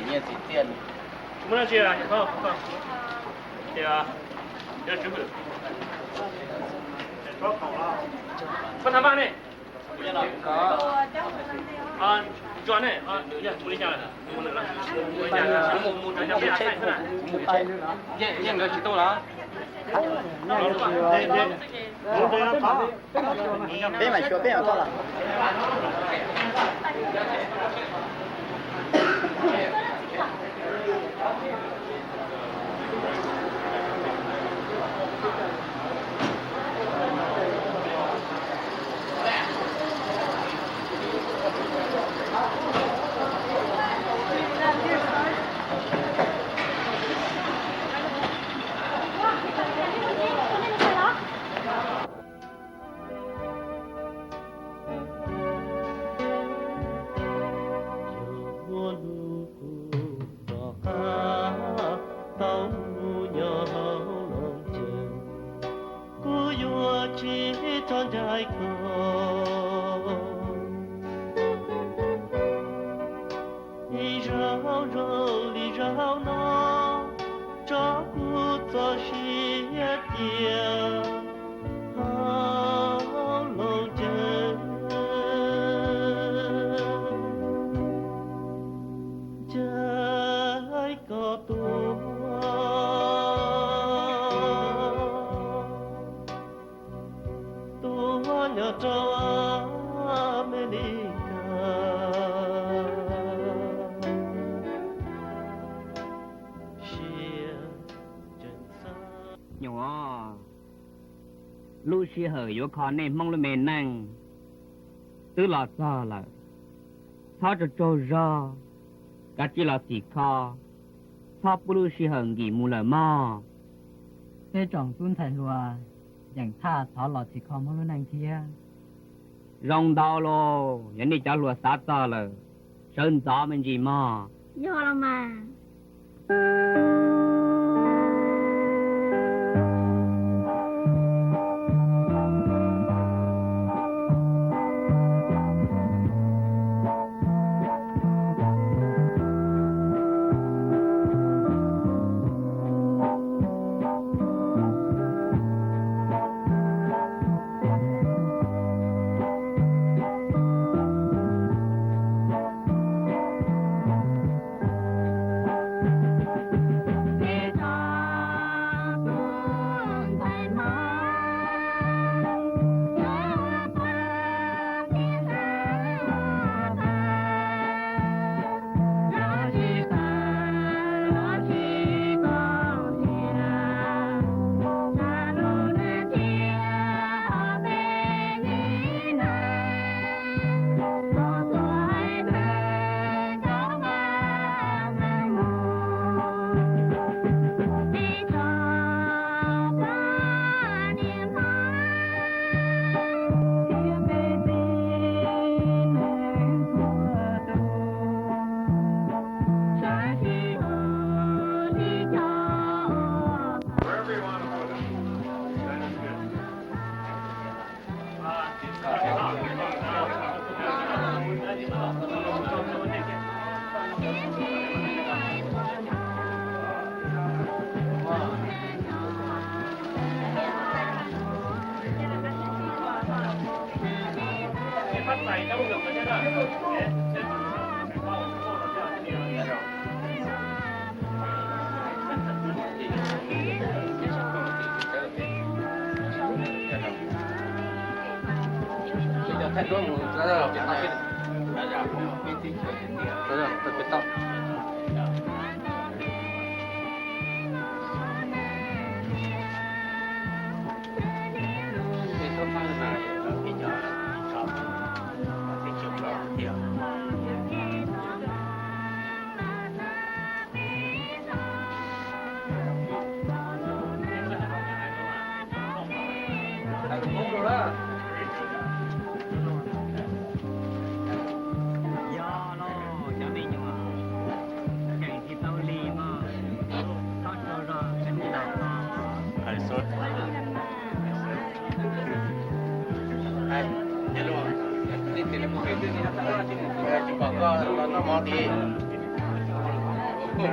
Nyiaj txiv tiaj. Muab dab tsi? Tias, tias, Pab tham maj ne. Tso ne, mus li cas lawm? Yeej nkawd tsis tuaj los? Peb mam xyuas peb mam tuaj los. Cov muaj hlub kuv tom qab tau mus nyob hauv Looj Ceeb, kuv yuav tsis txhob ncaim koj. Ib zaug zoo li zaum no, tso kuv txoj sia cia hauv Looj Ceeb, ncaim koj tuaj, tuaj nyob rau Amelikas. Nyuam, lub sij hawm yuav kho nej Hmoob lub me neej twb los txog lawm. Txhob tsaug tsaug zog, kav tsij los txhim kho, txhob pub lub sij hawm nkim mus lawm mog. Peb tsoom tub ntxhais hluas yeem thaj thov los txhim kho Hmoob lub neej thiab. Zoo ntau lauj, yog nej cov hluas xav txog lawm, sawv ntxov me ntsis mog. Yog los mas. Yog los cov me nyuam, tseem tsis tau li mog, txhob tsaug zog, sawv daws los. Tsis pom koj los noj mov tid. Cov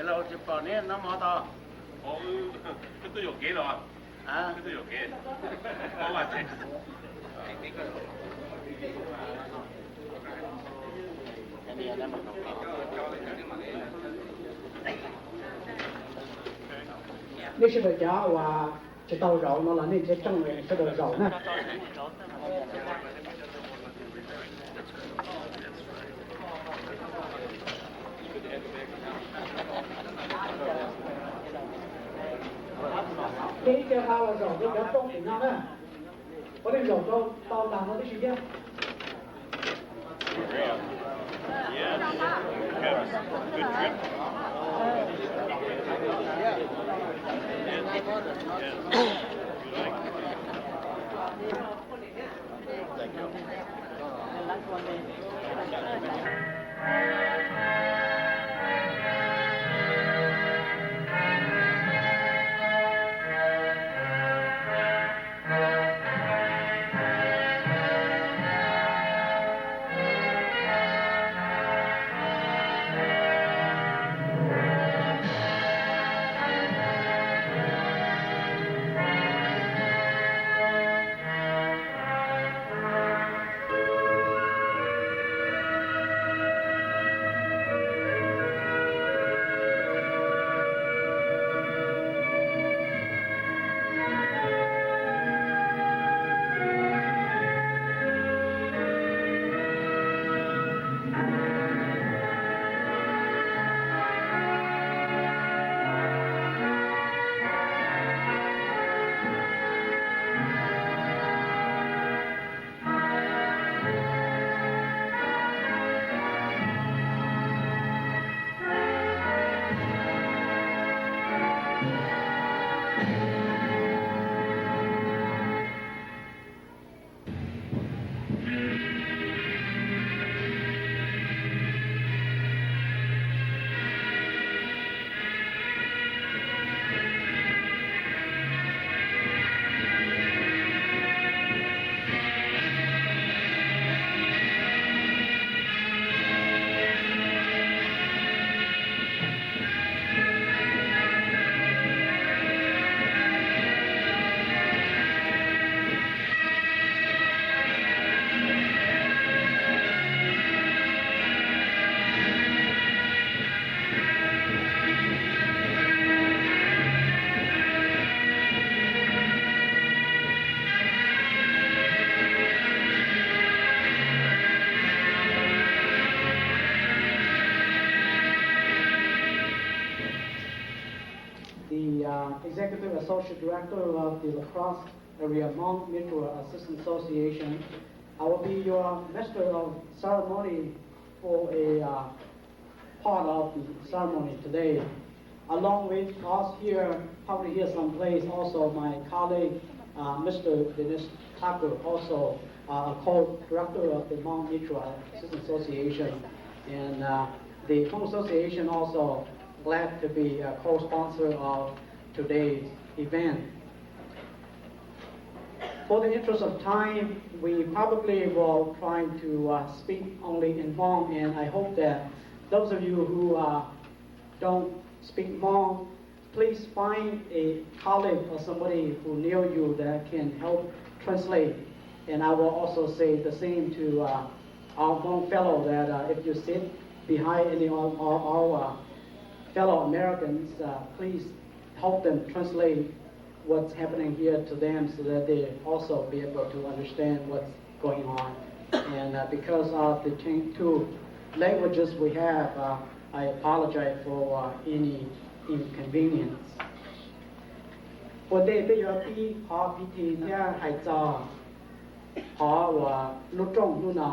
laus tsis pom neb noj mov tau. Nej sawv daws cov uas tsis tau zaum no los nej nrhiav rooj sawv daws zaum na. Ces ib co qha los zaum rau cov rooj tim no na. Ua nej zaum rau tau tag no tib si thiab. The uh, Executive Associate Director of the La Crosse Area Hmong Mutual Assistance Association. I will be your Master of Ceremony for a uh, part of the ceremony today. Along with us here, probably here someplace, also my colleague, uh, Mister Dinesh Thakur, also uh, a co-director of the Hmong Mutual Assistance Association. And uh, the Hmong Association also Glad to be a co-sponsor of today's event. For the interest of time, we probably will try to uh, speak only in Hmong, and I hope that those of you who uh, don't speak Hmong, please find a colleague or somebody who near you that can help translate. And I will also say the same to uh, our Hmong fellow that uh, if you sit behind any of our, our uh, fellow Americans, uh, please help them translate what's happening here to them so that they also be able to understand what's going on. And uh, because of the change two languages we have, uh, I apologize for uh, any inconvenience. Ua ntej peb yuav pib qhov pib thi thiab hais txog qhov uas lub rooj hnub no,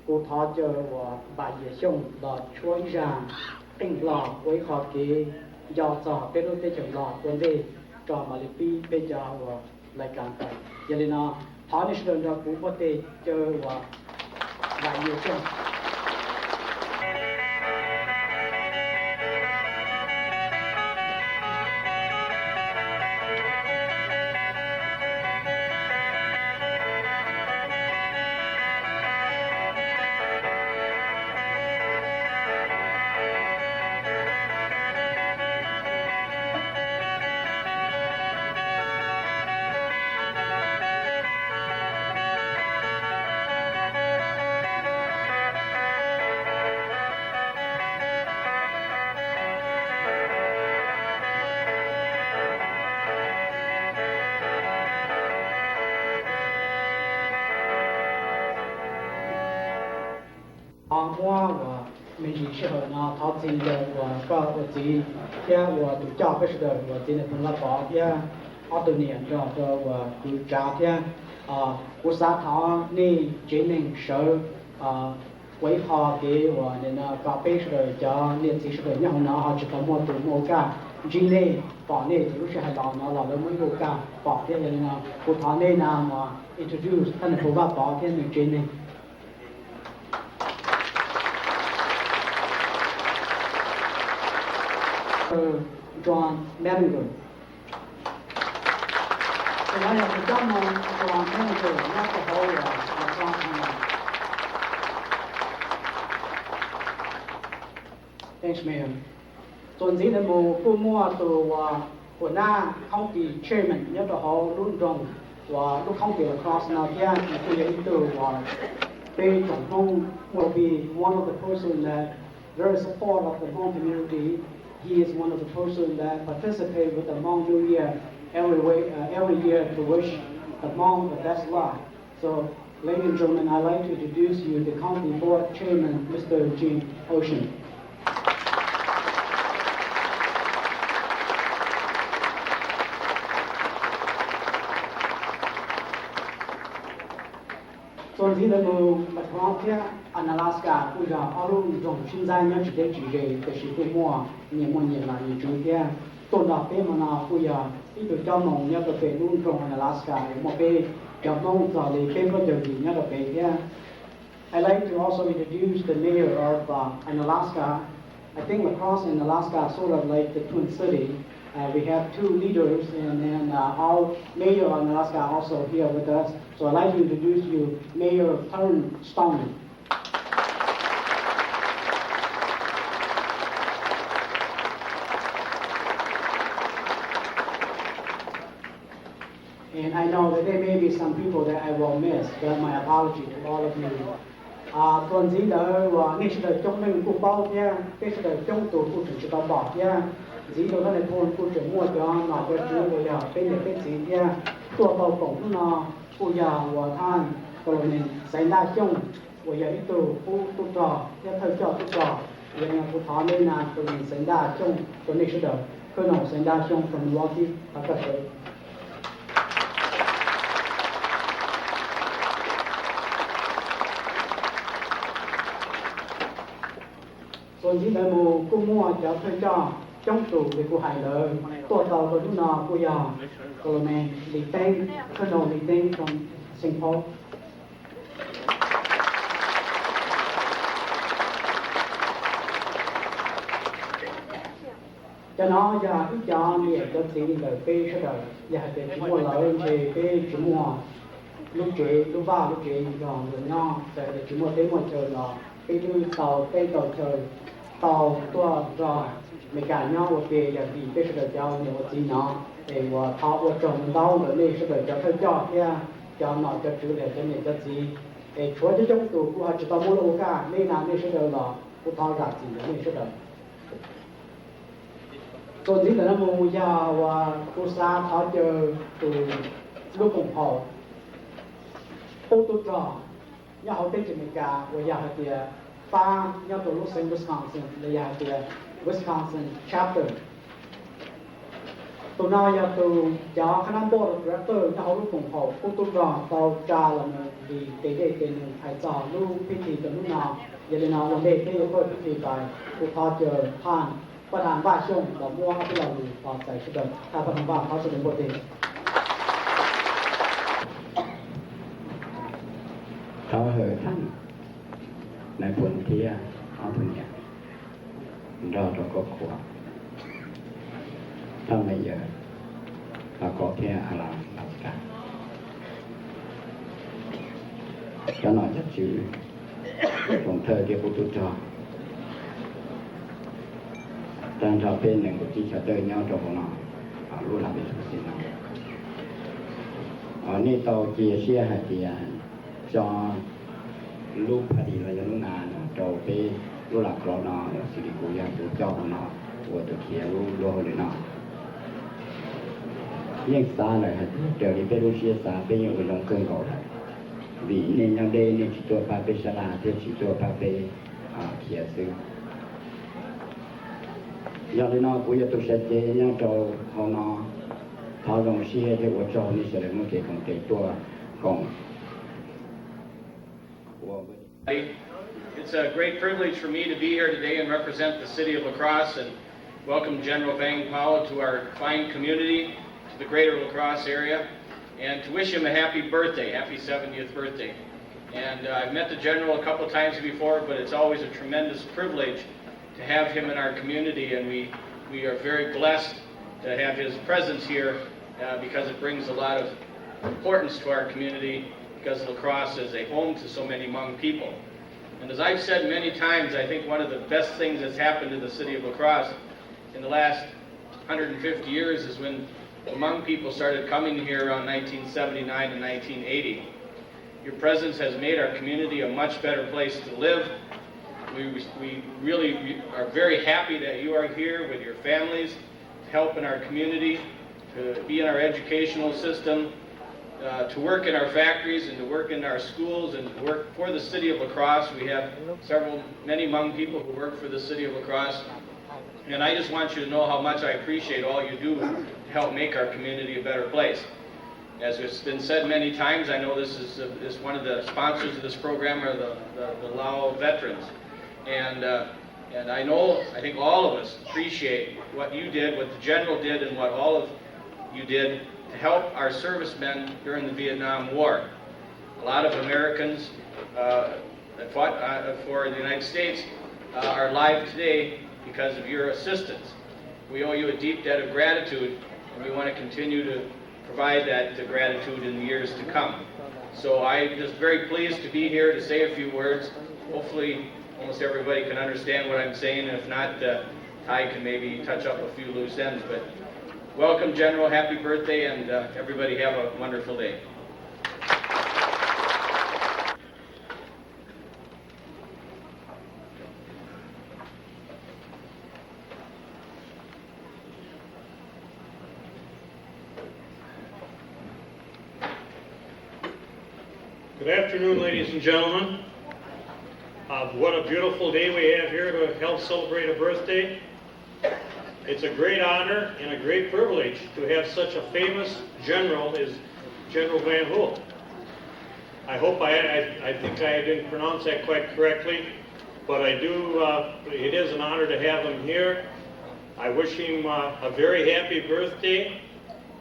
kuv thov caw uas Vam Yias Xyooj los tshuab ib zaj qeej los ua ib qho kev nco txog peb lub teb chaws Nplog ua ntej rau mam li pib peb cov uas lais kas tawm. Yog li no, thov nej sawv daws nrog kuv npuaj tes caw uas Vam Yias Xyooj. Thov muab uas me ntsis sij hawm no thov txim rau uas koj ua txiv thiab ua tus coj peb sawv daws uas txiv Nais Phoo Vaj Pov thiab ob tug niam nrog rau uas kwv Tsav thiab. Kuv xav thov nej tsev neeg sawv ua ib qho kev uas nim no kom peb sawv daws cov niam txiv sawv daws nyob hauv no ho tsis tau muaj tus muaj kaj ntsib nej, pom nej ces lub sij hawm los no los lawv muaj ib lub kaj pom thiab. Yog li no kuv thov nej na mas introduce thaj Nais Phoo Vaj Pov thiab nws tsev neeg. John Menninger. Tus no yog tus coj moo John Menninger nyob rau hauv uas Los Angeles. Thanks, Mayor. Txuas ntxiv ntawd mus kuj muaj tus uas Huas Nab County Chairman nyob rau hauv lub nroog uas lub county Las Vegas no thiab, nws kuj yog ib tug uas peb tsoom Hmoob will be one of the person that very support of the Hmong community. He is one of the person that participate with the Hmong New Year every way, uh, every year to wish the Hmong the best luck. So, ladies and gentlemen, I'd like to introduce you the county board chairman, Mister Jim Ocean. Txuas ntxiv ntawd mus Las Vegas thiab Unalaska kuj yog ob lub nroog sib ntxaib nyob tsis deb tsis ze, tiam sis kuj muaj nyias muaj nyias nom nyias tswv thiab. Tuaj nrog peb hmo no kuj yog ib tug coj moo nyob rau pem lub nroog Unalaska uas muaj peb cov Hmoob txog li peb plaub caug yim nyob rau pem thiab. I'd like to also introduce the mayor of uh, Unalaska. I think La Crosse and Alaska are sort of like the twin city. Uh, we have two leaders, and then uh, our mayor of Unalaska also here with us. So I'd like to introduce you, Mayor Karen Stoneman. And I know that there may be some people that I will miss, but my apology to all of you. Txuas ntxiv ntawd uas nej sawv daws coob leej kuj paub thiab, peb sawv daws coob tus kuj tseem tsis tau pom thiab. Ntxiv rau thaj Nais Phoo kuj tseem muaj cov nom cov tswv uas yog peb niam peb txiv thiab, tuaj tau koom hnub no kuj yog uas thaj Colonel Xaiv Ntaj Xyooj uas yog ib tug qub tub rog thiab thawj coj tub rog. Yog li no kuv thov nej na Colonel Xaiv Ntaj Xyooj, rau nej sawv daws, Colonel Xaiv Ntaj Xyooj from Milwaukee, thov koj sawv. Txuas ntxiv ntawd mus kuj muaj cov thawj coj coob tus li kuv hais ntawd tuaj tau rau hnub no kuj yog Colonel Lis Teeb, Colonel Lis Teeb from Saint Paul. Cov no yog ib cov niam cov txiv ntawm peb sawv daws, yog hais tias tsis muaj lawv ntshe peb tsis muaj lub tsev lub vaj lub tsev nrog luag nyob. Txawm hais tias tsis muaj teb muaj chaw los peb twb tau teb tau chaw, tau tuaj nrog Amelikas nyob ua ke, yog vim peb sawv daws cov niam ua txiv no. Es uas thov ua tsaug ntau ntau ntawm nej sawv daws cov thawj coj thiab cov nom cov tswv los yog cov niam cov txiv. Es tshuav coob coob tus kuv ho tsis tau muab lub ua kaj, nej na nej sawv daws los kuv thov zam txim ntawm nej sawv daws. Txuas ntxiv ntawm no mus yog uas kuv xav thov caw tus lub koom haum qub tub rog nyob hauv teb chaws Amelikas uas yog hais tias pab nyob rau lub xeev Wisconsin los yog hais tias Wisconsin chapter. Tus no yog tus cov khab nab board of director nyob hauv lub koom haum qub tub rog tau tsa los mus li tes dej tes num hais txog lub pib thi rau hnub no. Yog li no ua ntej peb yuav pawj pib thi pais, kuv thov caw Paj Naj Vaj Xyooj los muab ob peb lo lus los txais sawv daws. Thaj Paj Naj Vaj, thov sawv daws npuaj teg. Thov hawm thaj nais phoo thiab ob tug niam nrog rau koj qhua, thaj me yawg Los Kos thiab a la Los Kas, cov nom cov tswv, foom thawj thiab qub tub rog, tag nrho peb nees nkaum tsib chav dawb nyob rau hauv no, lub lam peb xu xim no. Nej tau cia siab hais tias tso lub party los yog lub nas no rau peb lub lam klo no, xws li kuv yog tus coj hauv no ua tus khiav lub luag hauj lwm no. Yeej xav lawm hais tias raws li peb lub siab xav peb yeej ua zoo kawg nkaus lawm, vim nej nyob deb nej tsis tuaj pab peb sab laj thiab tsis tuaj pab peb khiav xwb. Yog li no kuv yog tus sawv cev nyob rau hauv no, thov zoo siab thiab ua tsaug nej sawv daws muaj kev koom tes tuaj koom. It's a great privilege for me to be here today and represent the city of La Crosse and welcome General Vang Pao to our fine community, to the greater La Crosse area, and to wish him a happy birthday, happy seventieth birthday. And uh, I've met the general a couple times before, but it's always a tremendous privilege to have him in our community, and we, we are very blessed to have his presence here uh, because it brings a lot of importance to our community because La Crosse is a home to so many Hmong people. And as I've said many times, I think one of the best things that's happened to the city of La Crosse in the last one hundred fifty years is when the Hmong people started coming here around nineteen seventy-nine and nineteen eighty. Your presence has made our community a much better place to live. We, we really are very happy that you are here with your families to help in our community, to be in our educational system, uh, to work in our factories and to work in our schools and to work for the city of La Crosse. We have several, many Hmong people who work for the city of La Crosse. And I just want you to know how much I appreciate all you do to help make our community a better place. As it's been said many times, I know this is, is one of the sponsors of this program are the, the, the Lao veterans. And, uh, and I know, I think all of us appreciate what you did, what the general did, and what all of you did to help our servicemen during the Vietnam War. A lot of Americans uh, that fought uh, for the United States uh, are alive today because of your assistance. We owe you a deep debt of gratitude, and we want to continue to provide that uh, gratitude in the years to come. So I'm just very pleased to be here to say a few words. Hopefully, almost everybody can understand what I'm saying. If not, uh, Ty can maybe touch up a few loose ends. But welcome, General. Happy birthday, and uh, everybody have a wonderful day. Good afternoon, ladies and gentlemen. Uh, what a beautiful day we have here to help celebrate a birthday. It's a great honor and a great privilege to have such a famous general as General Van Hool. I hope I, I, I think I didn't pronounce that quite correctly, but I do, uh, it is an honor to have him here. I wish him uh, a very happy birthday.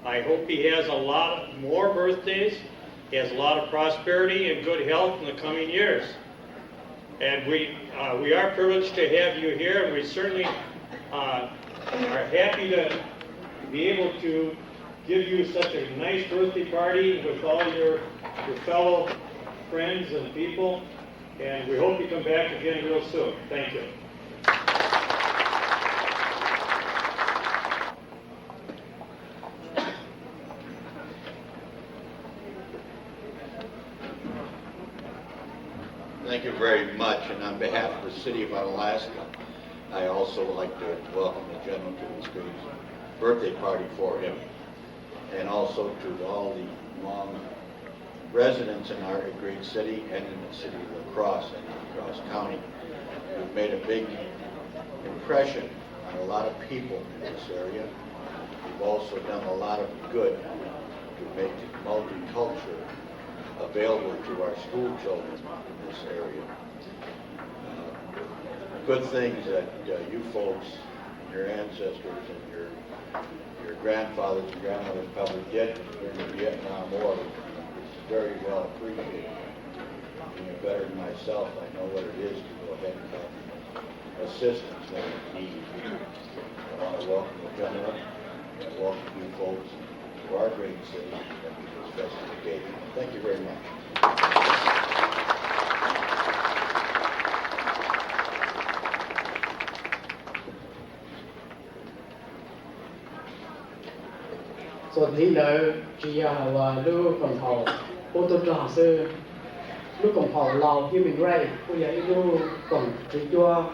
I hope he has a lot more birthdays. He has a lot of prosperity and good health in the coming years. And we, uh, we are privileged to have you here, and we certainly uh, are happy to be able to give you such a nice birthday party with all your, your fellow friends and people. And we hope you come back again real soon. Thank you. Thank you very much. And on behalf of the City of Unalaska, I also would like to welcome the general to this great birthday party for him, and also to all the Hmong residents in our great city and in the city of La Crosse and across county. You've made a big impression on a lot of people in this area. You've also done a lot of good to make multiculture available to our school children in this area. Uh, good things that uh, you folks, your ancestors, and your your grandfathers and grandmothers probably did during the Vietnam War. It's very well appreciated. And you're better than myself. I know what it is to go ahead and help assistance when it needs. I want to welcome the general and welcome you folks to our great city and to this festive occasion. Thank you very much. Txuas ntxiv ntawd tsis yog uas lub koom haum pub tub rog xwb, lub koom haum Lao Human Rights kuj yog ib lub koom tswv cuab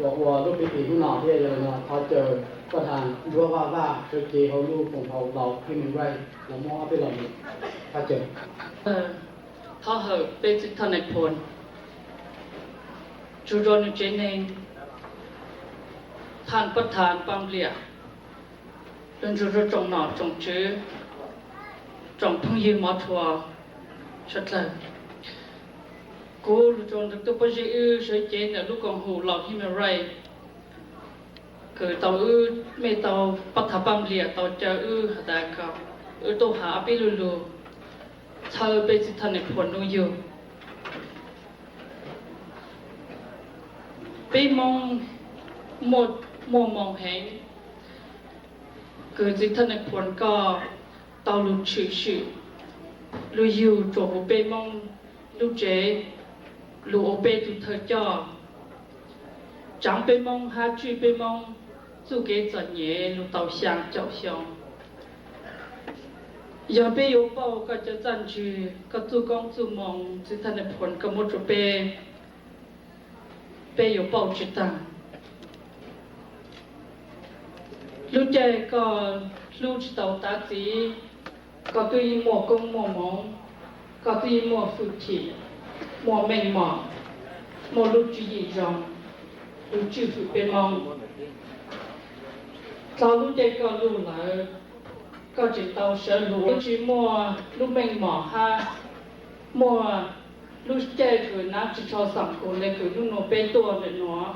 uas ua lub pib tis hnub no thiab. Yog li no thov caw koj Thas Nruab Vaj Vaj sawv cev hauv lub koom haum Lao Human Rights los muab ob peb lo lus. Thov caw. Thov hawm peb txiv thaj Nais Phoo, tsuas rau nws tsev neeg, thaj pab thas pab npliam, los ntsuas rau tsoom nom tsoom tswv, tsoom phooj ywg mov rhuav sawv dlawg. Kuv lug tsoom ntawv tuaj pob zeb wb sawv cev ntawm lub koom haum Lao Human Rights kws tau wb mej tau pab thas pab npliam tau caw wb has tas kom wb tuaj has ob peb lu lug txhawb peb txiv thaj Nais Phoo hnub yug. Peb Moob muaj moo heev kws txiv thaj Nais Phoo koj tau lug tshwm sim lug yug tsuas huv peb Moob lub tsev, lug ua peb tug thawj coj, tsaav peb Moob hab tswj peb Moob txuj kev txom nyem lug tau xyaa caum xyoo. Yog peb yuav pauj koj cov txaj ntsig, koj txuj koob txuj moo txiv thaj Nais Phoo koj muab rua peb, peb yuav pauj tsi taag. Lub caij koj hlub tsi tau tav txiv, koj twb yeej muaj koob muaj moov, koj twb yeej muaj fwj chim, muaj meej mom, muaj lub tswv yim zoo, lug tswj fwm peb Moob. Dlhau lub caij koj lug lawm, koj tseem tau sawv lug tsi muaj lub meej mom hab muaj lub caij kws naav tsi tshua xaam kug le kws nub nua peb tuaj ntawm nuav.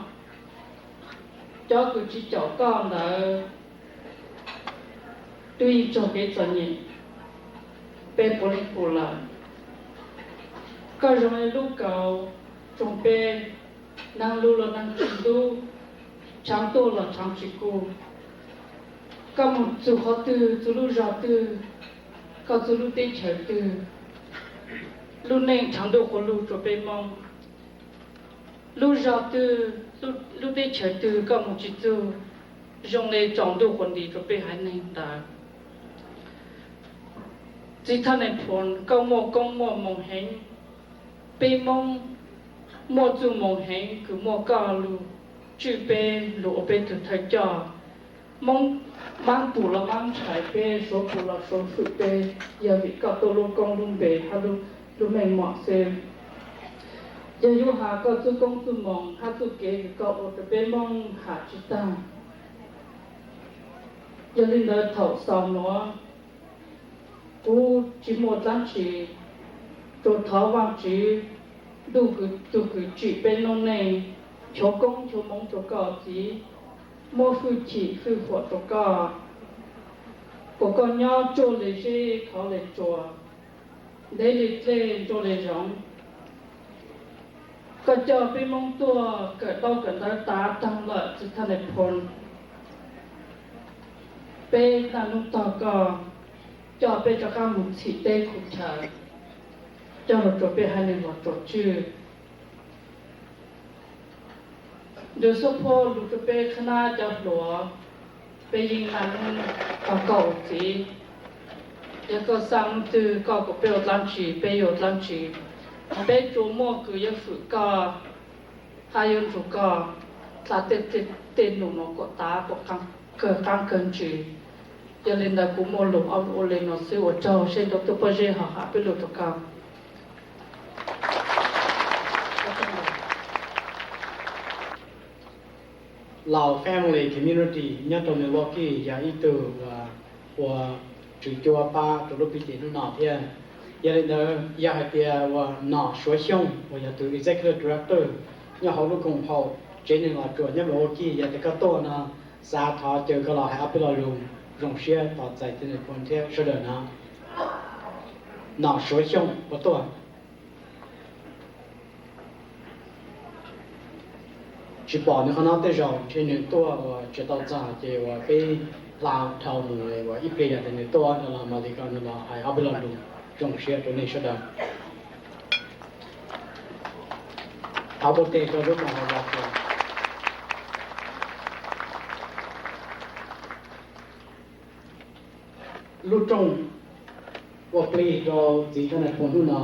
Cov kws tsi caum koj ntawd twb yeej raug kev txom nyem, peb puav leej pum lawm. Koj zoo le lub kaus tsoog peb, naag lug los naag tsi ntub, tshaav tuaj los tshaav tsi kub. Koj moog txug qhov twg, txug lub zog twg, koj txug lub teb chaws twg, lub neej tshaav ntuj quas lug rua peb Moob. Lub zog twg, lub teb chaws twg koj moog tsi txug, zoo le tsaus ntuj quas nti rua peb haiv neeg ntawd. Txiv thaj Nais Phoo, koj muaj koob muaj moov heev. Peb Moob muaj txuj moov heev kws muaj koj lug tswj peb, lug ua peb tug thawj coj. Moob maab pum los maab ntshai peb, Suav pum los Suav fwm peb, yog vim koj tuab lub koob lub npe hab lub meej mom xwb. Yog yuav has koj txuj koob txuj moov hab txuj kev kws koj ua rua peb Moob has tsi taag. Yog li ntawd thaum xaus nuav, kuv tsi muaj dlaab tsi, tsuas thov Vaajtswv, ntuj kws, tug kws tsim peb noob neej, nchuav koob nchuav moov rua koj txiv, muab fwj chim fwj huam rua koj, kuas koj nyob tsuaj le zeb khauv le tsua, ntev le dlej nruab le zoov. Koj coj peb Moob tuaj kawm ntaub kawm ntawv tav taag lawm txiv thaj Nais Phoo, Peb naj nub tog koj coj peb rov qab mus txhim teb khuv chaw, coj los rua peb haiv neeg los tsuam tswj. Ntu xuab phuab lug rua peb qhab nab cov hluas, peb yeej naj nub tog koj ua txiv. Yog koj xaj hnub twg koj kom peb ua dlaab tsi peb yuav ua dlaab tsi. Peb tsuas muaj kws yuav fwm koj hab yuav nrug koj dlha tej num nuav kom tav kom kawg qaab kawg ntsws. Yog li ntawd kuv muaj lug ua le nuav xwb, ua tsaug seb rua tub pob zeb ho has peb lug rua koj. Laus Family Community nyob rau Milwaukee yog ib tug uas ua tswv cuab pab rau lub pib tim hnub no thiab. Yog li ntawd yog hais tias uas Nom Suav Xyooj uas yog tus Executive Director nyob hauv lub koom haum tsev neeg los tsuam nyob Milwaukee, yog tias koj tuaj no, xav thov caw koj los hais ob peb lo lug zoo siab tos txais tib neeg phooj ywg thiab sawv daws no. Nom Suav Xyooj puas tuaj? Tsis pom nws qhov no tej zaum ntshe nws tuaj uas tsis tau txog ces uas peb hla dhau mus uas ib pliag yog tias nws tuaj no los mam li kom nws los hais ob peb lo lug zoo siab rau nej sawv daws. Thov ua tes rau lub koom haum los. Lub rooj ua plig rau txiv thaj nais phoo hnub no,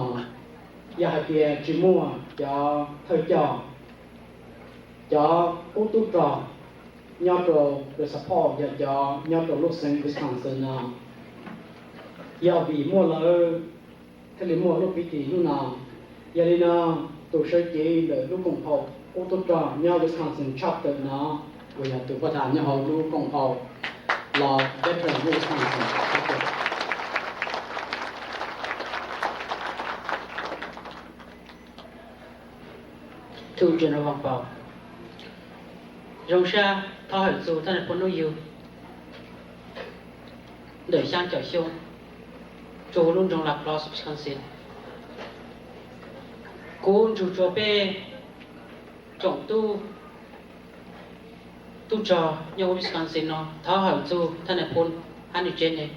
yog hais tias tsis muaj cov thawj coj, cov qub tub rog nyob rau the support yog cov nyob rau lub xeev Wisconsin no, yog vim muaj lawv thiaj li muaj lub pib tim hnub no. Yog li no, tus sawv cev ntawm lub koom haum qub tub rog nyob Wisconsin chapter no uas yog tus poj tham nyob hauv lub koom haum los veteran Wisconsin chapter. Tug General Vang Paus, zoo sab thov hawm txug thaj nais phoo Nuj Yug ntawm xyaa caum xyoo, tsuas huv lub nroog La Crosse, Wisconsin. Kuv nrug rua peb tsoom tub, tub rog nyob huv Wisconsin no thov hawm txug thaj nais phoo hab nws tsev neeg.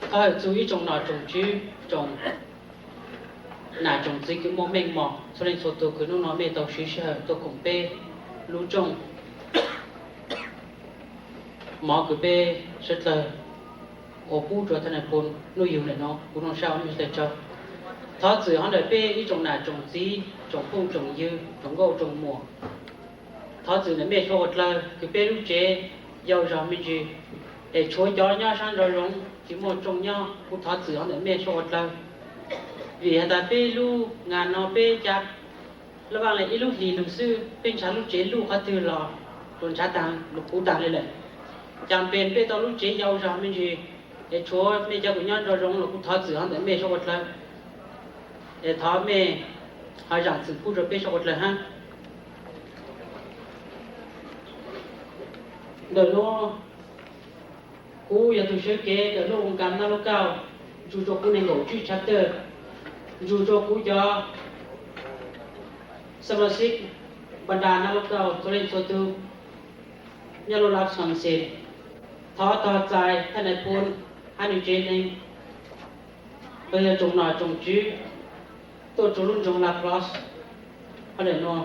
Thov hawm txug ib tsoom nom tsoom tswv, tsoom nam tsoom txiv kws muaj meej mom txhua leej txhua tug kws hnub no mej tau siv sij hawm tuaj koom peb lub rooj mov kws peb suav dlawg ua pub rua thaj nais phoo Nuj Yug ntawm no. Kuv zoo sab ua mej sawv dlawg tsaug. Thov txim hov ntawm peb ib tsoom nam tsoom txiv, tsoom phooj tsoom ywg, tsoom nkauj tsoom muam. Thov txim ntawm mej suav dlawg kws peb lub tsev yau zog me ntsis es tshuav cov nyob saab nraum zoov tsis muaj tsooj nyob. Kuv thov txim hov ntawm mej suav dlawg, vim has tas peb lub nas no peb ca laj vaaj le ib lub hlis lug xwb, peb nrhav lub tsev luj qhov twg los tsuas nrhav taag lug puv taag le lawm. Cas pes peb tau lub tsev yau zog me ntsis es tshuav mej cov kws nyob nraum zoov los kuv thov txim hov ntawm mej suav dlawg es thov mej ho zaam txim pub rua peb suav dlawg hab. Ntawm nuav kuv yog tug sawv kev ntawm lub ua kas Naj Lauj Kauj, nrug rua kuv neeg nkaum tswb chapter, nrug rua kuv cov xamaxib npaj nra Naj Lauj Kauj txhua leej txhua tug nyob lub Wisconsin, thov tog txais thaj nais phoo hab nws tsev neeg los yog tsoom nom tsoom tswv tuaj rua lub nroog La Crosse. Hov ntawm nuav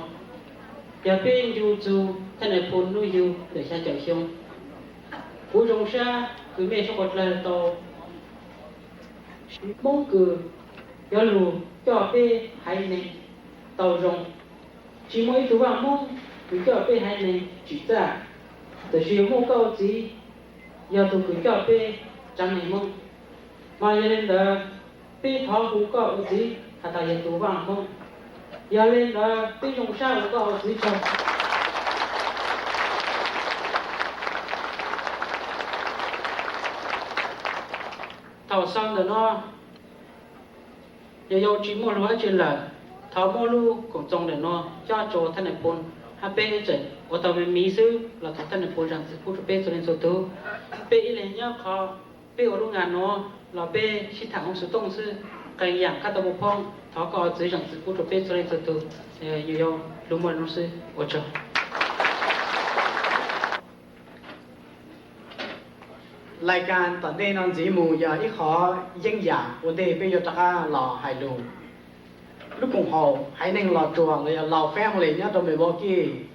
yog peb ncu txug thaj nais phoo Nuj Yug ntawm xyaa caum xyoo. Kuv zoo sab kws mej suav dlawg tau Hmoob kws yuav lug coj peb haiv neeg tau zoo. Tsis muaj ib tug vaaj Hmoob kws coj peb haiv neeg tsim txaj, tab sis muaj koj ua txiv yog tug kws coj peb tsaav neeg Hmoob. Mas yog le ntawd, peb thov hu koj ua txiv has tas yog tug vaaj Hmoob. Yog le ntawd peb zoo sab ua koj ua txiv tsaug. Thaum xaus ntawm no, yog yau tsis muaj lug dab tsi lawm, thov muab lub koom txoos ntawm no cob rua thaj nais phoo hab peb tseem ua tau me miv xwb los thov thaj nais phoo zaam txim pub rua peb txhua leej txhua tug. Peb ib leeg nyob qhov peb ua lub nas nuav los peb sib tham ua xov tooj xwb, qee yaam kab tau muaj phoob, thov koj ua txiv zaam txim pub rua peb txhua leej txhua tug. Yog yau lug muaj le nuav xwb, ua tsaug. Lais kas tom ntej no ntxiv mus yog ib qho yeeb yam ua ntej peb yuav rov qab los hais lus. Lub koom haum haiv neeg Los Tsuas los yog Laus family nyob rau Milwaukee,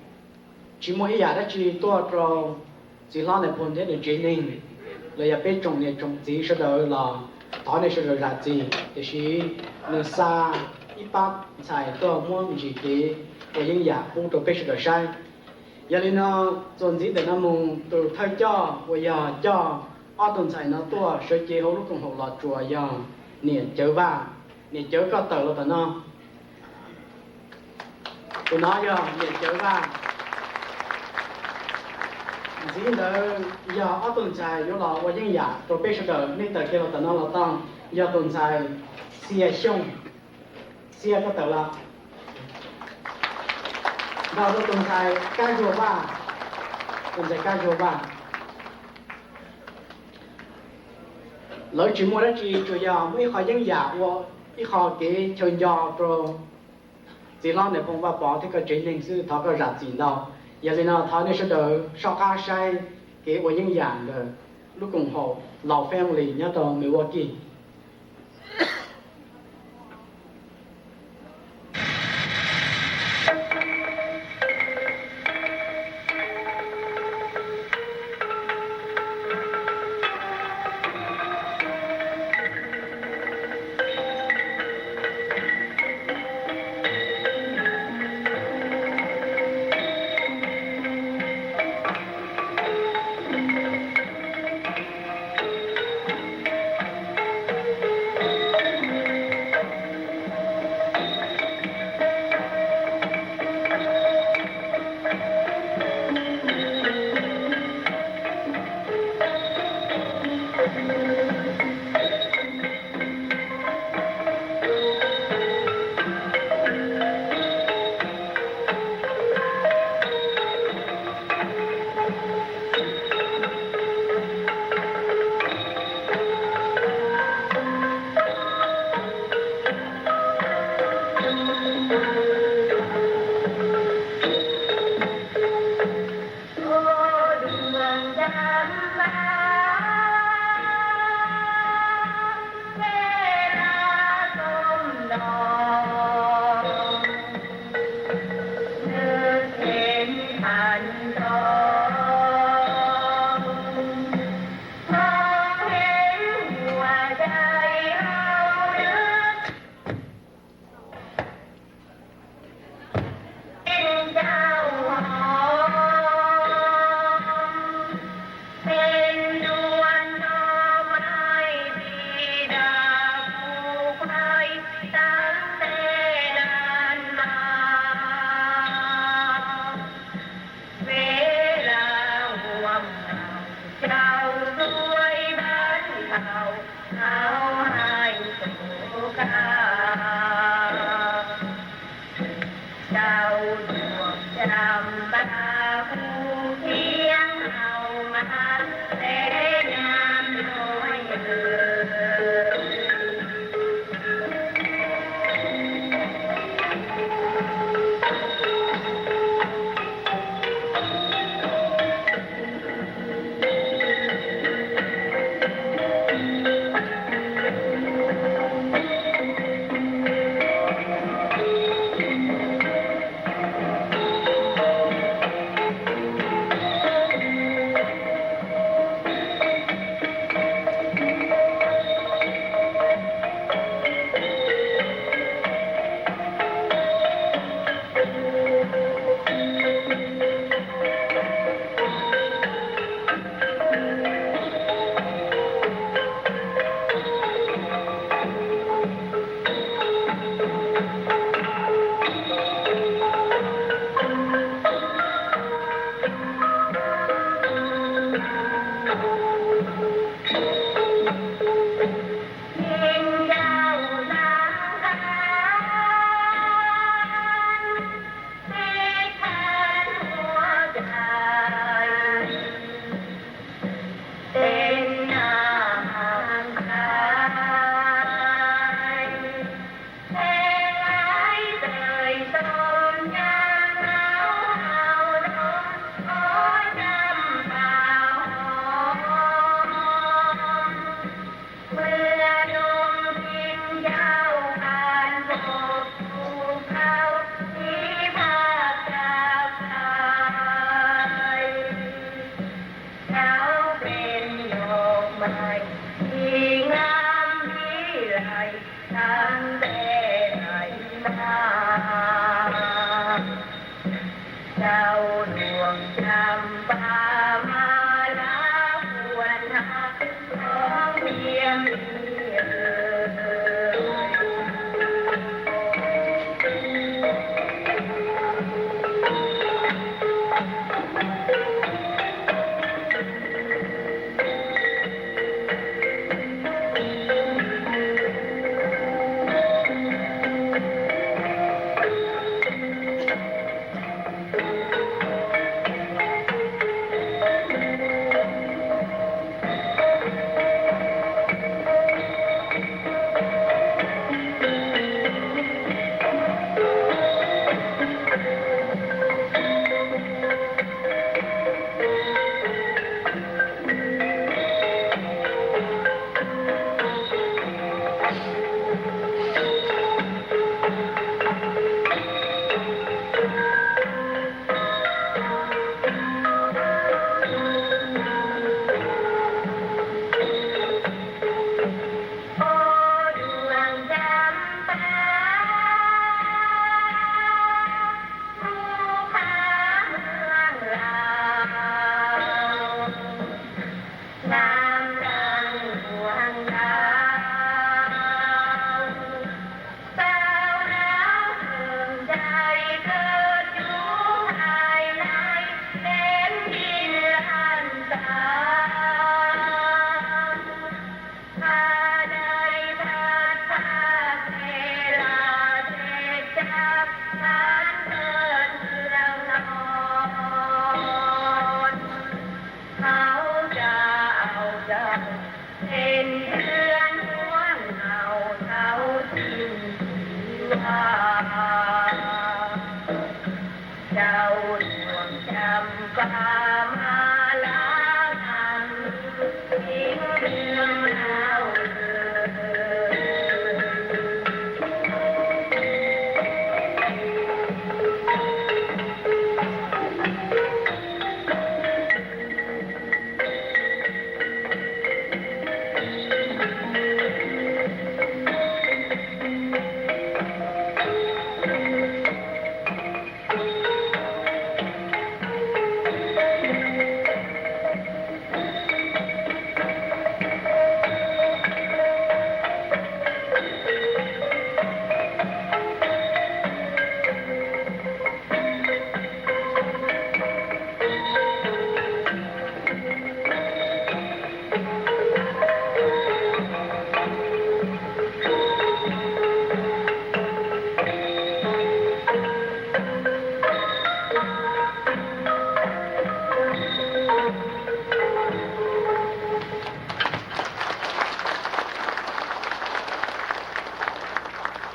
tsis muaj ib yam dab tsi tuaj rau txiv hlob Nais Phoo thiab nws tsev neeg los yog peb tsoom niam tsoom txiv sawv daws los thov nej sawv daws zam txim, tiam sis nws xa ib pab ntxhais tuaj muab me ntsis kev ua yeeb yam pub rau peb sawv daws saib. Yog li no, txuas ntxiv ntawm no mus tus thawj coj uas yog coj ob tug ntxhais no tuaj sawv cev hauv lub koom haum Los Tsuas yog niam Cawv Vaj. Niam Cawv, koj tawm los tom no. Tus no yog niam Cawv Vaj. Ntxiv ntawd yog ob tug ntxhais yuav los ua yeeb yam rau peb sawv daws, nej tawm kiag los tom no los tau. Yog tus ntxhais Xia Xyooj. Xia, koj tawm los. Nrog rau tus ntxhais Kab Zuag Vaj. Tus ntxhais Kab Zuag Vaj. Lawv tsis muaj dab tsi, tsuas yog muaj ib qho yeeb yam ua ib qho kev chaw nco rau txiv hlob Nais Phoo Vaj Pov thiab koj tsev neeg xwb, thov koj zam txim ntau. Yog li no thov nej sawv daws soj qab saib kev ua yeeb yam ntawm lub koom haum Laus family nyob rau Milwaukee.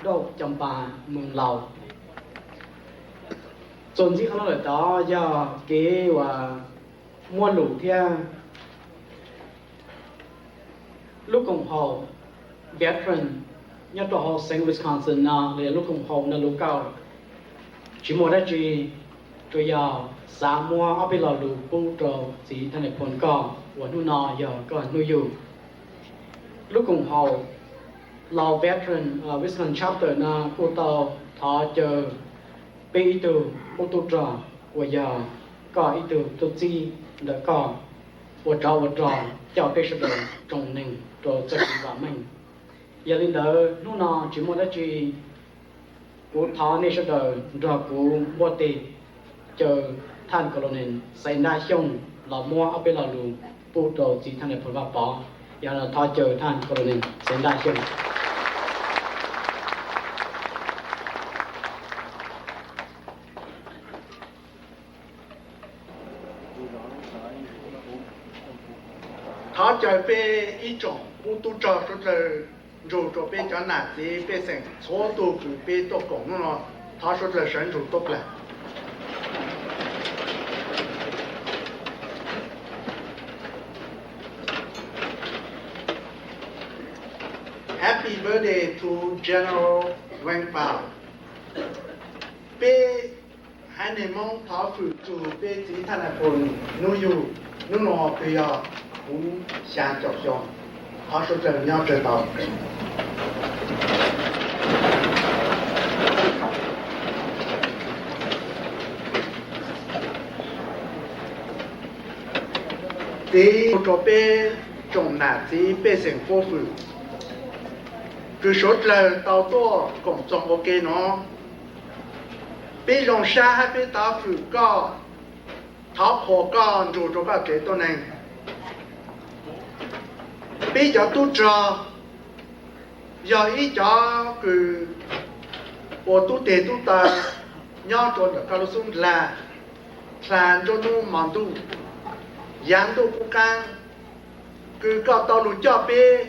Doj Cam Pa Moos Laus. Txuas ntxiv qhov no lawm tod yog kev uas muaj lus thiab lub koom haum veteran nyob rau hauv xeev Wisconsin no los yog lub koom haum no lub kauj tsis muaj dab tsi, tsuas yog xav muab ob peb lo lus pub rau txiv thaj nais phoo koj uas hnub no yog koj hnub yug. Lub koom haum Laus Veteran Wisconsin Chapter no kuj tau thov caw peb ib tug qub tub rog uas yog koj ib tug tub txib ntawm koj ua tsov ua rog coj peb sawv daws tsoom neeg rau txoj kev vam meej. Yog li ntawd hnub no tsis muaj dab tsi, kuv thov nej sawv daws nrog kuv npuaj tes caw thaj Colonel Xaiv Ntaj Xyooj los muab ob peb lo lus pub rau txiv thaj nais phoo Vaj Pov. Yog no thov caw thaj Colonel Xaiv Ntaj Xyooj. Thov caw peb ib tsoom qub tub rog suav dlawg nrug rua peb cov nam txiv pej xeem txhua tug kws peb tuaj koom hnub no, thov suav dlawg sawv nrug tuaj plag. Happy birthday to General Vang Pao. Peb haiv neeg Moob thov fwm txug peb txiv thaj nais phoo hnub yug, hnub no twb yog puv xyaa caum xyoo. Thov suav dlawg nyob tsawg tau. Txiv, rau peb tsoom nam txiv pej xeem pub fwm kws suav dlawg tau tuaj koom txoos ua ke nuav, peb zoo sab hab peb thov fwm koj, thov qhuas koj nrug rua koj tsev tuab neeg. Peb cov tub rog yog ib cov kws ua tub teg tub taw nyob rua ntawm koj lub xub ntag, dlha nruab nub mo ntuj, yaav ntuj qub qaab, kws koj tau lug coj peb.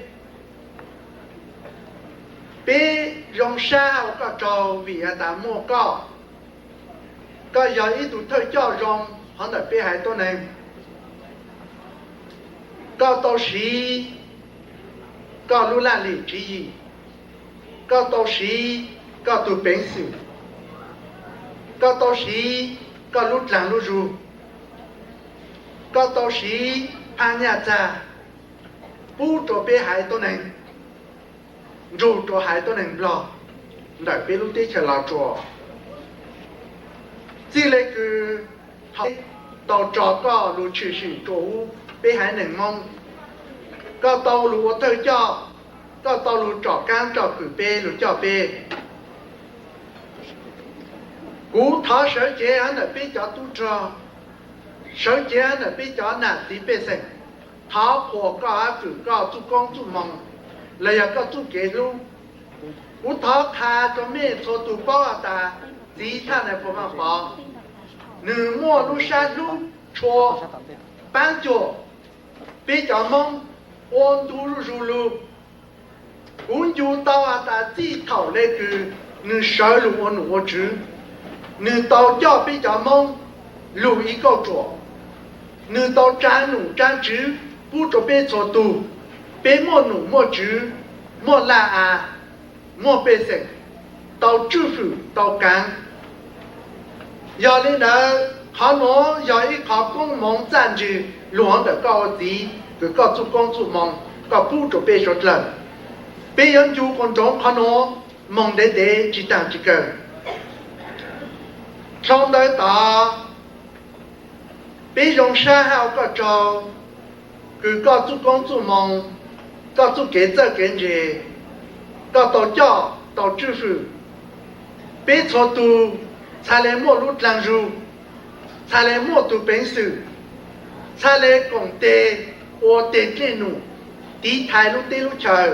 Peb zoo sab ua koj tsaug vim has tas muaj koj. Koj yog ib tug thawj coj zoo hov ntawm peb haiv tuab neeg. Koj tau siv koj lub laj lim tswv yim, koj tau siv koj tug peev xwm, koj tau siv koj lub dlaag lub zug, koj tau siv phaab nyaj txag pub rua peb haiv tuab neeg, nrug rua haiv tuab neeg Nplog ntawm peb lub teb chaws Los Tsuas. Txij le kws thaum tau tso koj lug tshwm sim rua huv peb haiv neeg Moob, koj tau lug ua thawj coj, koj tau lug tsom kaab tsom kwm peb, lug coj peb. Kuv thov sawv cev hov ntawm peb cov tub rog, sawv cev hov ntawm peb cov nam txiv pej xeem, thov qhuas koj hab fwm koj txuj koob txuj moos los yog koj txuj kev hlub. Kuv thov qha rua mej txhua tug paub has tas txiv Thaj Nais Phoo Vaaj Pov, nwg muaj lub sab hlub tshua paab cuag peb cov Moob ua ntu zuj zug lug. Kuv ncu tau has tas txij thaum le kws nwg sawv lug ua num ua tswv, nwg tau coj peb cov Moob lug ib kauj ruam, nwg tau tsaa num tsaa tswv pub rua peb txhua tug, peb muaj num muaj tswv, muaj laj av, muaj pej xeem, tau tswj fwm tau kaav. Yog le ntawd qhov nuav yog ib qhov koob moov txaj ntswg lug hov ntawm koj ua txiv kws koj txuj koob txuj moos koj pub rua peb suav dlawg. Peb yuav ncu quas nroov qhov nuav moog ntev ntev tsi taag tsi kawg. Dlhau ntawd tod, peb zoo sab hab ua koj tsaug kws koj txuj koob txuj moos, koj txuj kev txawj kev ntse, koj tau coj tau tswj fwm peb txhua tug, txhad le muaj lub dlaag zug, txhad le muaj tug peev xwm, txhad le koom teg ua teg dlej num tiv thaiv lub teb lub chaw.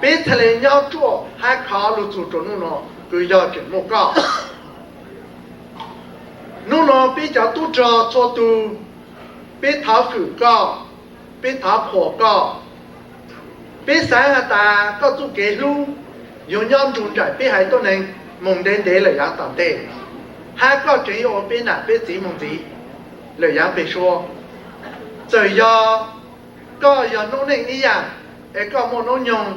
Peb txhad le nyob ruaj hab khov lug txug rua nub nua kws yog tseem muaj koj. Nub nua peb cov tub rog txhua tug, peb thov fwm koj, peb thov qhuas koj. Peb xaav has tas koj txuj kev hlub yuav nyob nrug nraim peb haiv tuab neeg moog ntev ntev lawm yaav tom ntej, hab koj tseem yuav ua peb nam peb txiv moog ntxiv lawm yaav peg suab. Txawm yog koj yog noob neej ib yaam, es koj muaj noob nyoog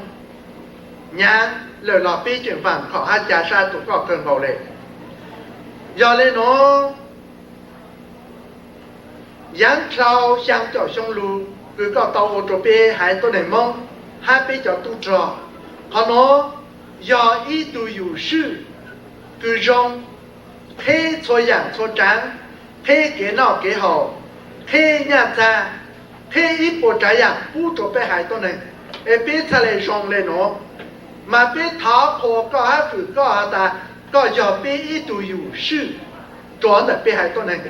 nyaav lawm los peb tseem vaam khom hab ca sab rua koj kawg nkaus le. Yog le nuav, yaav dlhau xyaa caum xyoo lug kws koj tau ua rua peb haiv tuab neeg Moob hab peb cov tub rog. Qhov nuav yog ib tug yuam swm kws zoo, qheb txhua yaam txhua tsaav, qheb kev noj kev haus, qheb nyaj txag, qheb ib puas tsaav yaam pub rua peb haiv tuab neeg, es peb txhad le zoo le nuav. Mas peb thov qhuas koj hab fwm koj has tas koj yog peb ib tug yuam swm rua ntawm peb haiv tuab neeg.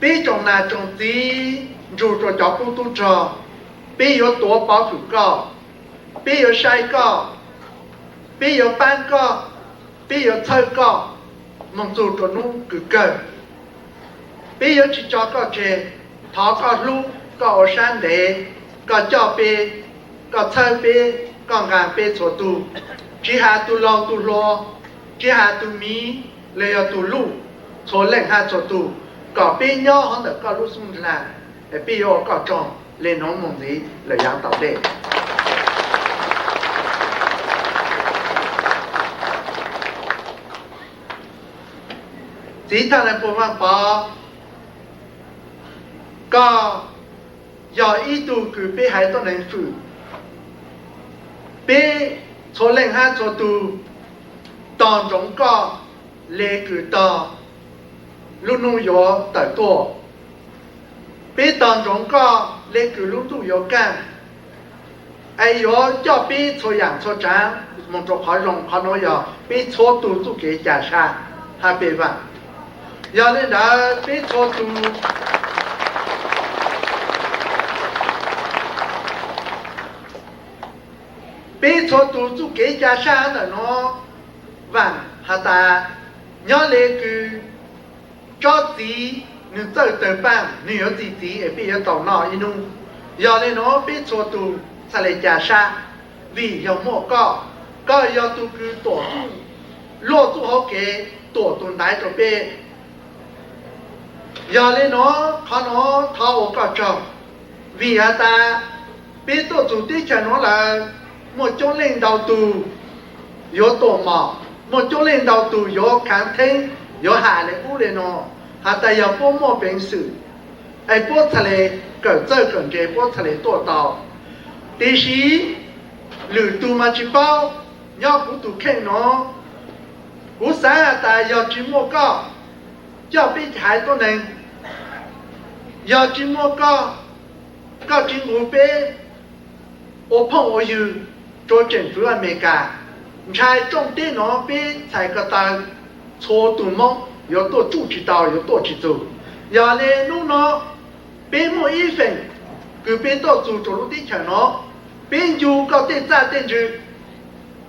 Peb tsoom nam tsoom txiv nrug rua cov qub tub rog, peb yuav tuav pov fwm koj, peb yuav saib koj, peb yuav paab koj, peb yuav txhawb koj moog txug rua nub kws kawg. Peb yuav tsi tso koj tseg, thov koj hlub, koj ua sab ntev, koj coj peb, koj txhawb peb, koj nqaa peb txhua tug, tsi has tug laug tug hluas, tsi has tug miv los yog tug luj, txhua leej hab txhua tug, kom peb nyob hov ntawm koj lub xub ntiag, peb yuav ua koj tsaug le nuav moog ntxiv lawm yaav tom ntej. Txiv Thaj Nais Phoo Vaaj Pov, koj yog ib tug kws peb haiv tuab neeg fwm. Peb txhua leej hab txhua tug tog ntsoov koj le kws tog lub nub yuav tawm tuaj. Peb tog ntsoov koj le kws lub ntuj yuav kaaj, es yuav coj peb txhua yaam txhua tsaav moog rua qhov zoo. Qhov nuav yog peb txhua tug txuj kev ca sab hab peb vaam. Yog le ntawd peb txhua tug, peb txhua tug txuj kev ca sab ntawm nuav vaam has tas nyob le kws tsob txiv nwg txawj tawg paaj, nwg yuav txi txiv es peb yuav tau noj ib nub. Yog le nuav peb txhua tug txhaj le ca sab, vim yog muaj koj, koj yog tug kws tuam txuj, luaj txuj hauv kev tuam tug ntaiv rua peb. Yog le nuav qhov nuav thov ua koj tsaug, vim has tas peb tuaj txug teb chaws nuav lawm, muaj coob leej ntau tug yuav tuaj mom, muaj coob leej ntau tug yuav khaav theeb, yuav has le ub le nuav, has tas yog puab muaj peev xwm es puab txhaj le kawm txawj kawm ntse, puab txhaj le tuaj tau. Tiam sis lwm tug mas tsi paub. Nyob kuv tug kheej nuav, kuv xaav has tas yog tsi muaj koj coj peb haiv tuab neeg, yog tsi muaj koj, koj tsi nqug peb ua phooj ua ywg rua tseem fwv Amelikas, ntshai rooj teb nuav peb txhais ko taw txhua tug Moob yuav tuaj tsuj tsi tau, yuav tuaj tsi txug. Yog le nub nuav peb muaj ib feem kws peb tuaj txug rua lub teb chaws nuav, peb ncu koj tej txaj tej ntswg,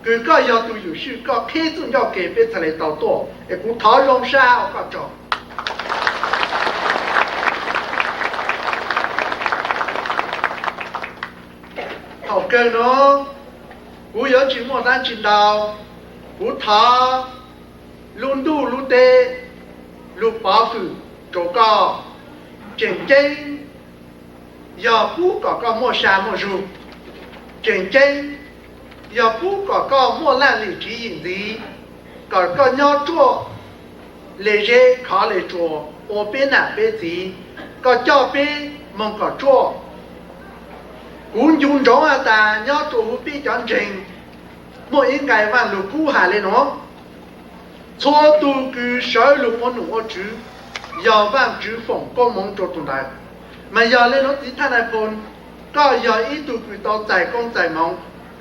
kws koj yog tug yuam swm, koj qheb txuj ncauj ke peb txhaj le tau tuaj. Es kuv thov zoo sab ua koj tsaug. Thaum kawg nuav kuv yuav tsi muaj dlaab tsi ntau, kuv thov lub ntuj lub teb lug pov hwm rua koj. Tseem ceeb yog pub kom koj muaj sa muaj zug, tseem ceeb yog pub kom koj muaj laj lim tswv yim ntxiv, kom koj nyob ruaj le zeb khov le tsua ua peb nam peb txiv, koj coj peb moog kom ruaj. Kuv ncu ntsoov has tas nyob rua huv peb cov ntseeg muaj ib nqai Vaaj Lug Kub has le nuav: Txhua tug kws sawv lug ua num ua tswv, yog Vaajtswv foom koob moov rua tug ntawd. Mas yog le nuav txiv Thaj Nais Phoo, koj yog ib tug kws tau txais koob txais moov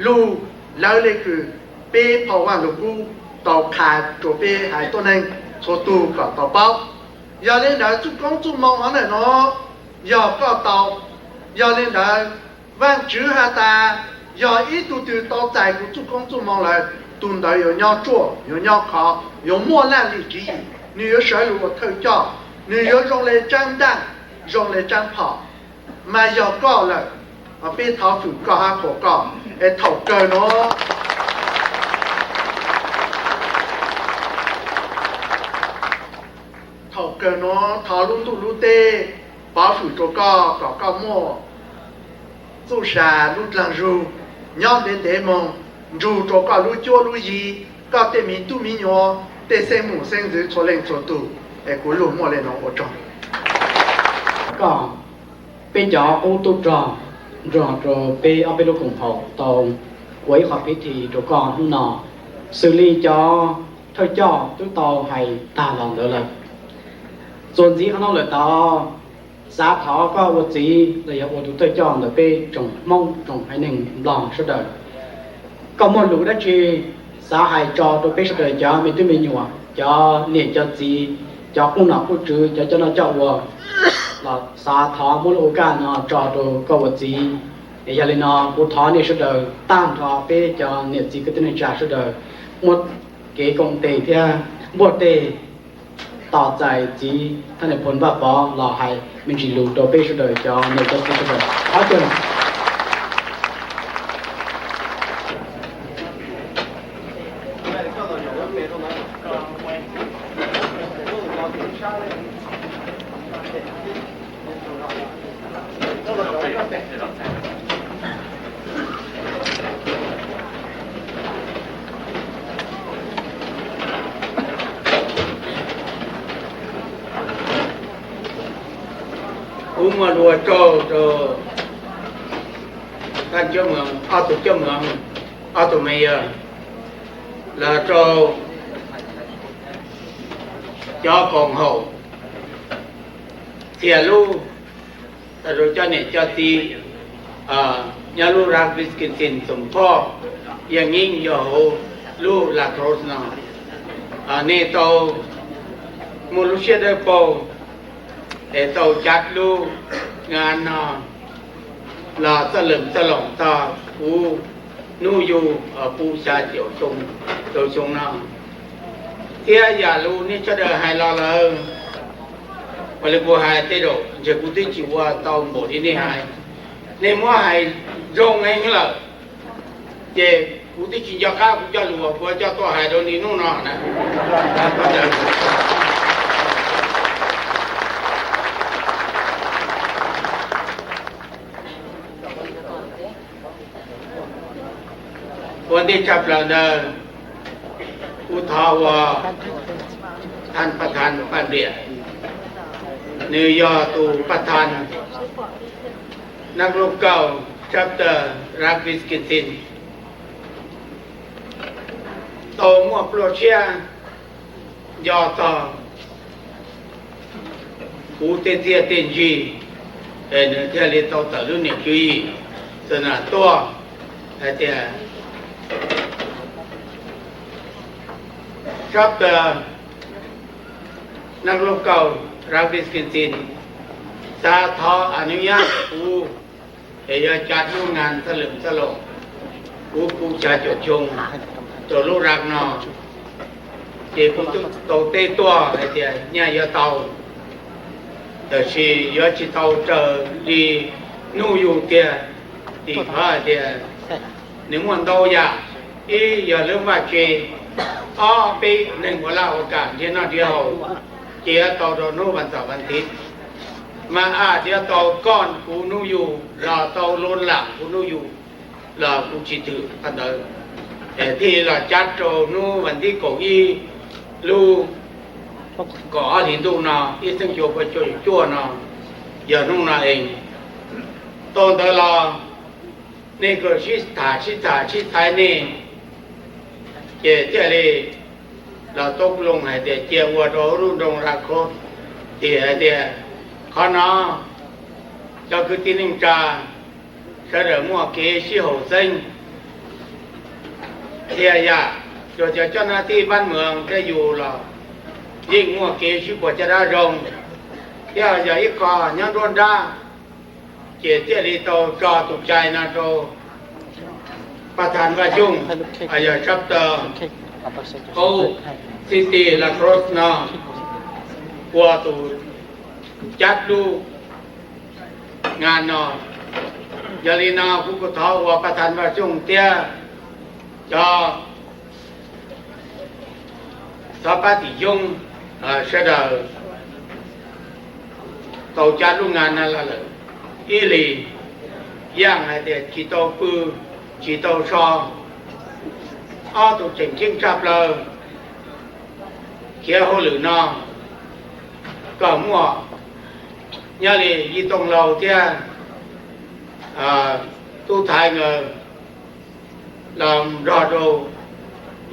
lug lawv le kws peb phau Vaaj Lug Kub tau qha rua peb haiv tuab neeg txhua tug kom tau paub. Yog le ntawd txuj koob txuj moo hov ntawm nuav yog koj tau. Yog le ntawd Vaajtswv has tas yog ib tug twg tau txais kuv txuj koob txuj moo lawm, tug ntawd yuav nyob ruaj, yuav nyob khov, yuav muaj laj lim tswv yim, nwg yuav sawv lug ua thawj coj, nwg yuav zoo le tsaab ntaaj, zoo le tsaab phom. Mas yog koj lawm, peb thov hwm koj hab qhuas koj. Es thaum kawg nuav, thaum kawg nuav thov lub ntuj lub teb pov hwm rua koj kom koj muaj txuj sa lub dlaag zug, nyob ntev ntev moog, nrug rua koj lub cuab lub yig, koj tej miv tub miv nyuam, tej xeeb mum xeeb ntxwv txhua leej txhua tug. Es kuv lug muaj le nuav ua tsaug. Koj, peb cov qub tub rog nrug rua peb ob peb lub koom haum tau ua ib qho phiv thi rua koj hnub no, xws li cov thawj coj twb tau hais tag los ntawd lawm. Txuas ntxiv qhov no lawm tod, xav thov koj ua txiv los yog ua tug thawj coj ntawm peb tsoom Hmoob tsoom haiv neeg Nplog sawv daws, koj muaj lus dab tsi xav hais tso rau peb sawv daws cov me tub me nyuam, cov niam cov txiv, cov qub nom qub tswv, cov coj noj coj ua, los xav thov muab lub ua kaj no tso rau koj ua txiv. Es yog li no kuv thov nej sawv daws tag nrho peb cov niam txiv kwv tij neej tsa sawv daws muab kev koom tes thiab npuaj tes tos txais txiv Thaj Nais Phoo Vaj Pov los hais me ntsis lus rau peb sawv daws cov niam cov txiv sawv daws. Thov caw Kuv muaj lus ua tsaug rau Thaj Coj Moos, ob tug Coj Moos, ob tug mayor, los rau cov koom haum, txhia lub, los rau cov niam cov txiv nyob lub Raleigh, Wisconsin, Saint Paul, Yaj Nyeeb, yog hauv lub La Crosse no, nej tau muaj lub siab dawb paug es tau cav lub nga no los txoj lwm txoj loom txog kuv hnub yug pub xya caum xyoo no. Thiab yam lus nej sawv daws hais los lawm, ua li kuv hais tej zaum ntshe kuv twb tsis ua tau npaum li nej hais. Nej muab hais zoo heev lawm, ces kuv twb tsis nco qab kuv cov lus uas kuv coj tuaj hais rau nej hnub no na. Ua ntej tshaj plaws ntawd, kuv thov ua thaj paj than Paj Npiam, nws yog tus paj than Nab Lub Kauj Chapter Raleigh, Wisconsin, tau muaj pluaj siab nco txog kuv tej txiaj tej ntsig, es nws thiaj li tau tawm lub niam tswv yim xa nas tuaj hais tias Chapter Nab Lub Kauj Raleigh, Wisconsin xav thov a nub yab kuv es yuav cav lub nga txoj lwm txoj loom, kuv pub xya caum xyoo rau lub Raleigh no. Ces kuv twb tau teb tuaj hais tias nyaj yuav tau, tab sis yuav tsis tau raws li hnub yug tiag, vim qhov hais tias nws muaj ntau yam, ib yog lub vaj tse, ob peb neeg ua laj ua kam nrhiav noj nrhiav haus, ces yuav tau rau hnub vas xaum vas thiv, mas a yuav tau koj kuv hnub yug los tau lub lam kuv hnub yug los kuv tsis twm qhov ntawd, thiaj los cav rau hnub vas thib kaum ib lub kaum ob hlis ntuj no ib txhiab cuaj pua cuaj caum cuaj no, yog hnub no es. Tau ntawd los nej kuj sib tham sib tham sib txhais nej, ces thiaj li los tau loo hais tias cia ua rau lub nroog Raleigh, ces hais tias qhov no cov kwv tij neej tsa sawv daws muaj kev sib haum xeeb thiab yam, luag cov coj nab tij pab moos thiab yus los yeej muaj kev sib puas caj dab zoo, thiab yog ib qho nyob nruab nrab, ces thiaj li tau tso tus cai no rau Paj Than Vaj Xyooj, yog Chapter Oak City La Crosse no ua tus cav lub nga no. Yog li no kuv kuj thov ua Paj Than Vaj Xyooj thiab cov xov pab tim xyoob sawv daws tau cav lub nga no los lawm ib hlis, yam hais tias tsis tau pw tsis tau so, ob tug tseem ceeb tshaj plaws khiav hauj lwm no kom muaj nyob li Yij Tooj Laug thiab Tub Thaiv nkawd los nrog rau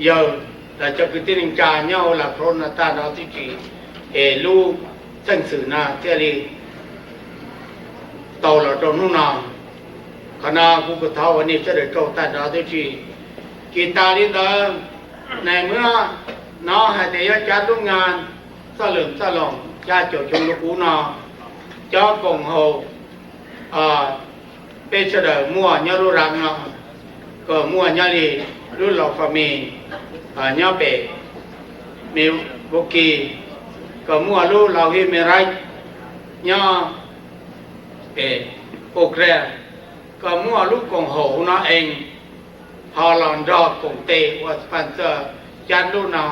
yawg los cov kwv tij neej tsa nyob hauv La Crosse no tag nrho tib si, es lub xeej xwm no thiaj li tau los rau hnub no. Qhov no kuv kuj thov ua nej sawv daws tsaug tag nrho tib si. Tsis tas li ntawd, nais muab hnov hais tias yuav cav lub nga txoj lwm txoj loom xya caum xyoo rau kuv no, cov koom haum peb sawv daws muaj nyob lub Raleigh no, kom muaj nyob li lub Laug Fami nyob pem Milwaukee, kom muaj lub Laug Hib Me Raib nyob pem Eau Claire, kom muaj lub koom haum no es ho los nrog koom tes ua sponsor cav lub no.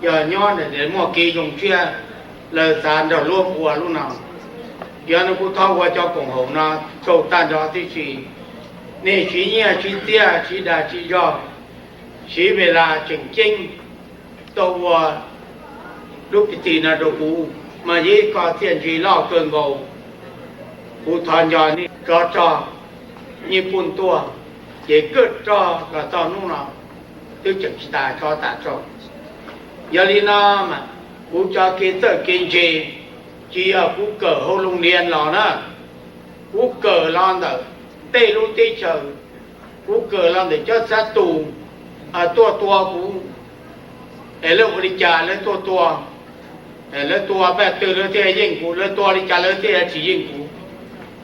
Yog nyob ntawm muaj kev zoo siab, lawv xav nrog luag ua lub no. Yog no kuv thov ua cov koom haum no tsaug tag nrho tib si. Nej siv nyiaj siv txiaj siv dag siv zog, siv ves las tseem ceeb tuaj ua lub piti no rau kuv, mas yog ib qho txiaj ntsig loj kawg nkaus. Kuv thov nco nej tsov rog Nyij Pooj tuaj, Ces kawg rog los txog hnub no twb tseem tsis tas tso tas tso. Yog li no mas kuv cov kev txawj kev ntse tsis yog kuv kawm hauv loo lias los na, kuv kawm los ntawm tej lub teb chaws, kuv kawm los ntawm cov xab tus tuaj tua kuv, es lawv ua li cas lawv tuaj tua, lawv tua paj twg lawv thiaj yeej kuv, lawv tua li cas lawv thiaj tsis yeej kuv.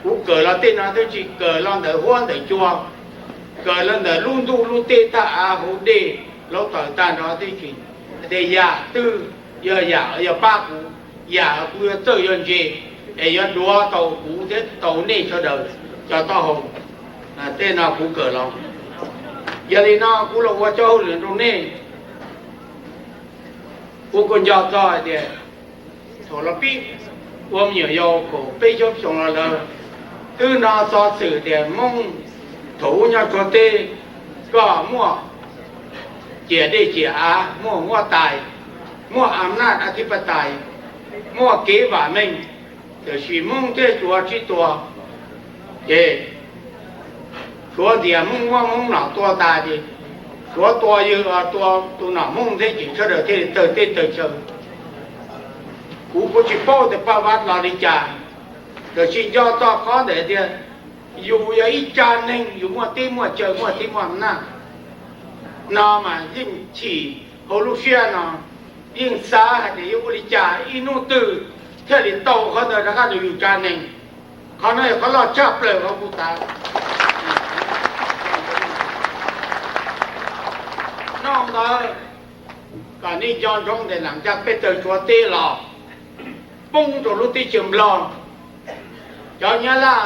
Kuv kawm los tej no twb tsis kawm los ntawm huab ntawm cua, kawm los ntawm lub ntuj lub teb thaj av hauv dej hluav taws tag nrho tib si. Tias yam twg yog yam yog pab kuv, yam kuv yuav txawj yuav ntse, es yuav duav tau kuv thiab tau nej sawv daws cov taub hau. Tej no kuv kawm los. Yog li no kuv los ua cov hauj lwm rau nej. Kuv kuj nco txog hais tias thaum los pib ua me nyuam yaus kaum peb caug xyoo los lawm, twb hnov xov xwm tias Hmoob thaum ub nyob Tsuas teb, koj muaj ciam dej ciam av, muaj huab tais, muaj a naj a thib pab tais, muaj kev vam meej, tiam sis Hmoob thiab Suav sib tua, ces Suav ntias Hmoob muab Hmoob nom tua tas ces Suav tua ywg, tua tus nom Hmoob thiab ces sawv daws thiaj li tawg teb tawg chaw. Kuv kuj tsis paub tias Paj Vav los li cas, tiam sis nco txog qhov ntawd tias yus yog ib tsa neeg, yus muaj teb muaj chaw, muaj teb muaj naj no mas yeej chim hauv lub siab no, yeej xav hais tias yuav ua li cas ib hnub twg thiaj li tau qhov ntawd rov qab rau yus tsa neeg. Qhov no yog qhov loj tshaj plaws hauv kuv tav. Noj ntawd kom nej nco ntsoov tias lam caj peb tawg Suav teb los poob rau lub teb chaws Nplog. Cov Nyab Laj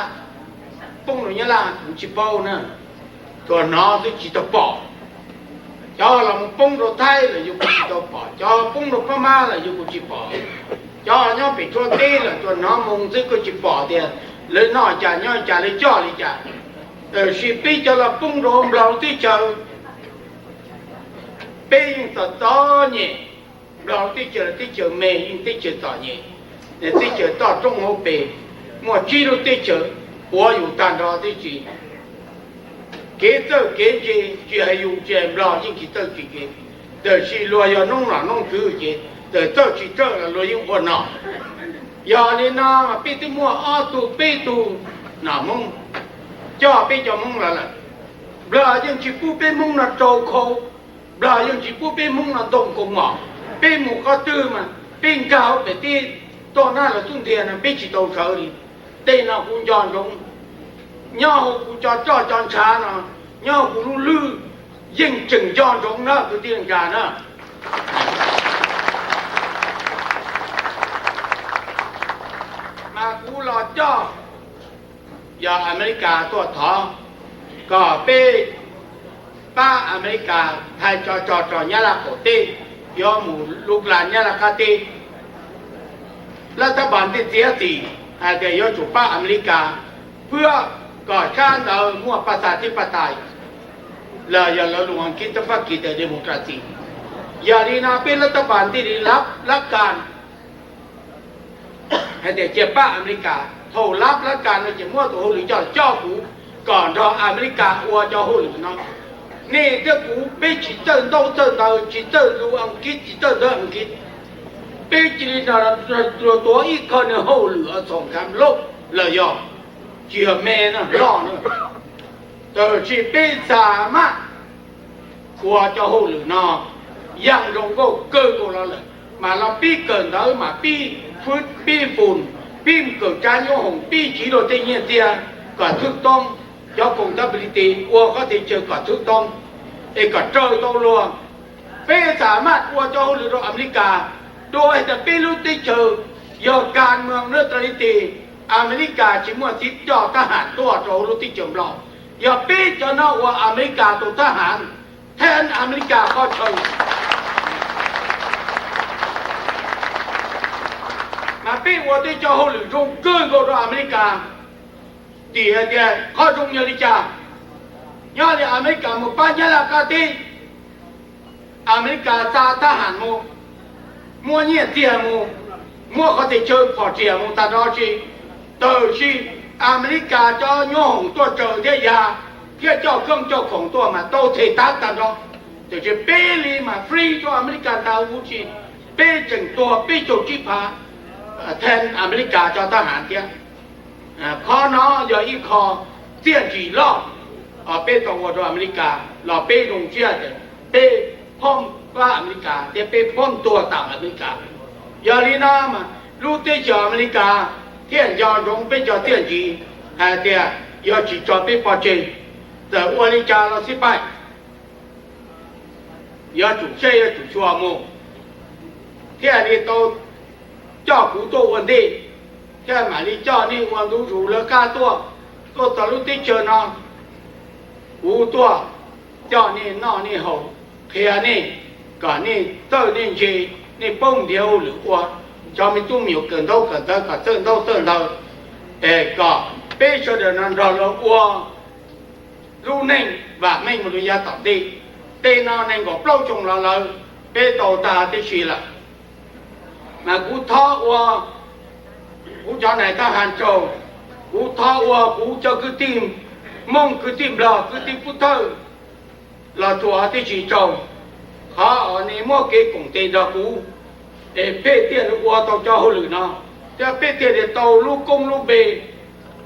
poob rau Nyab Laj kuv tsis paub na, tsuas hnov xwb tsis tau pom. Cov los mus poob rau Thaib los yus kuj tsis tau pom, cov poob rau Pab Mab los yus kuj tsis pom, cov nyob pem Suav teb los tsuas hnov moo xwb kuj tsis pom tias lawv noj cas nyob cas lawv coj li cas. Tiam sis peb cov los poob rau Nplog lub teb chaws, peb yeej txom txom nyem. Nplog lub teb chaws, teb chaws me, yeej teb chaws txom nyem, teb chaws toj roob hauv pes, muaj tsib lub teb chaws puav yus tag nrho tib si. Kev txawj kev ntse tsis hais yus tsis hais Nplog yeej tsis txawj tsis kev, tiam sis luag yog noob nom noob tswv ces txawj tsis txawj los luag yeej ua nom. Yog li no mas peb twb muaj ob tug peb tug nom Hmoob coj peb cov Hmoob los lawm. Nplog yeej tsis pub peb Hmoob no rau khau, Nplog yeej tsis pub peb Hmoob no ntoo kaus mom. Peb mus qhov twg mas peb nkag hauv pem teb, toj nab los tub ntiag no peb tsis tau sawv li. Tej no kuv nco ntsoov, nyob hauv kuv cov roj cov ntshav no, nyob hauv kuv lub hlwb, yeej tseem nco ntsoov na kwv tij neej tsa na. Mas kuv los coj, yog Amelikas tuaj thov kom peb pab Amelikas thaiv tso tso rau Nyab Laj qaum teb, yuav mus lub la Nyab Laj qab teb. Laj thab pas tej txiav txim hais tias yuav tsum pab Amelikas, phwb kom sab ntawd muaj pas xas thib pas tais, los yog lawv lus Askiv thiab Fab Kis tias democracy. Yog li no peb laj thab pas thiaj li lab lab kas hais tias cia pab Amelikas. Thaum lab lab kas no ces muab tus hauj lwm coj coj kuv kom nrog Amelikas ua cov hauj lwm no. Nej thiab kuv peb tsis txawj ntaub txawj ntawv, tsis txawj lus Askiv, tsis txawj ntawv Askiv, peb cia li nrog luag tuav ib qho niag hauj lwm txhoom khav loj los yog tsis yog me no loj na. Tab sis peb xa maj ua cov hauj lwm no yeej zoo nkauj kawg nkaus los lawm, mas los pib kawm ntawv mas pib fwb pib fun, pib kawm tsab nyob hoom, pib tsiv luag tej nyiaj txiag kom thwj toob, cov koom tab plis tis ua qhov teb chaws kom thwj toob, es kom raws tau luag. Peb xa maj ua cov hauj lwm rau Amelikas, dua hais tias peb lub teb chaws yog kas moos lub ta li tis, Amelikas tsis muaj txiv coj thab ham tuaj rau hauv lub teb chaws Nplog. Yog peb cov no ua Amelikas tus thab ham, thab Amelikas qhov chaw. Mas peb ua tej cov hauj lwm zoo kawg nkaus rau Amelikas. Tim hais tias qhov zoo yog li cas? Nyob li Amelikas mus pab Nyab Laj qab teb, Amelikas xa thab ham mus, muab nyiaj txiag mus, muab qhov teb chaws phom riam mus tag nrho tsi. Tab sis Amelikas cov nyob hoom tuaj tsaws thiab ya, thiab coj khoom coj khoom tuaj mas tau them tab tag nrho. Tiam sis peb li mas free rau Amelikas ntag huv tib si, peb tseem tuag peb caug tsib phav, then Amelikas cov thab ham thiab. Qhov no yog ib qho txiaj ntsig loj peb tau ua rau Amelikas los peb zoo siab tias peb phob pab Amelikas thiab peb phob tuag tau Amelikas. Yog li no mas lub teb chaws Amelikas thiaj nco ntsoov peb cov txiaj ntsig hais tias yog tsis tso peb pov tseg, txawm ua li cas los xij pais, yuav tsum saib yuav tsum xyuas mus, thiaj li tau coj kuv tuaj ua ntej, thiaj mam li coj nej ua ntu zus lawv qab tuaj, tuaj txog lub teb chaws no. Kuv tuaj coj nej noj nej haus, qhia nej, kom nej txawj nej ntse, nej paub ntiav hauj lwm ua, cov me tub me nyuam kawm ntaub kawm ntawv kom txawj ntaub txawj ntawv, es kom peb sawv daws no nrog lawv ua lub neej vam meej mus rau yav tom ntej. Tej no nees nkaum plaub xyoo los lawm, peb tau tag tib si lawm. Mas kuv thov ua, kuv cov nais thab ham tsaug, kuv thov ua kuv cov kwv tij Hmoob, kwv tij Nplog, kwv tij Pub Thawj los txhua tib si tsaug. Qhov uas nej muab kev koom tes nrog kuv, es peb thiaj li ua tau cov hauj lwm no, thiab peb thiaj li tau lub koob lub npe,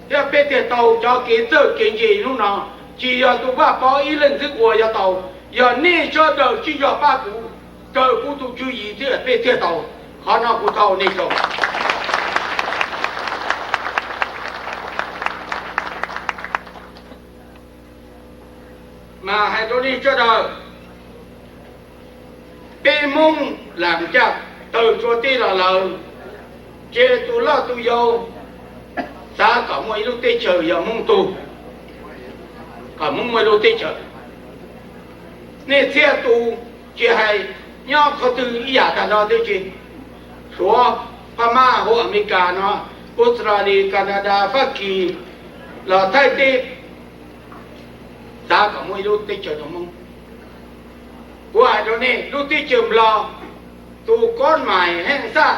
thiab peb thiaj tau cov kev txawj kev ntse hnub no. Tsis yog tus Vaj Pov ib leej xwb ua yuav tau, yog nej sawv daws sib zog pab kuv, raws kuv tus tswv yim thiab peb thiaj tau. Qhov no kuv thov ua nej tsaug. Mas hais rau nej sawv daws, peb Hmoob lam caj tawg tsua teb los lawm, ces tus loj tus yau xav kom muaj ib lub teb chaws yog Hmoob tug, kom Hmoob muaj ib lub teb chaws. Nej txhia tus, tsis hais nyob qhov twg ib yam tag nrho twb tsis, Suav, Phab Mab, hauv Amelikas no, Australia, Canada, Fab Kis, los Thaib teb, xav kom muaj ib lub teb chaws rau Hmoob. Kuv hais rau nej, lub teb chaws Nplog, tus koob mais heej xaj,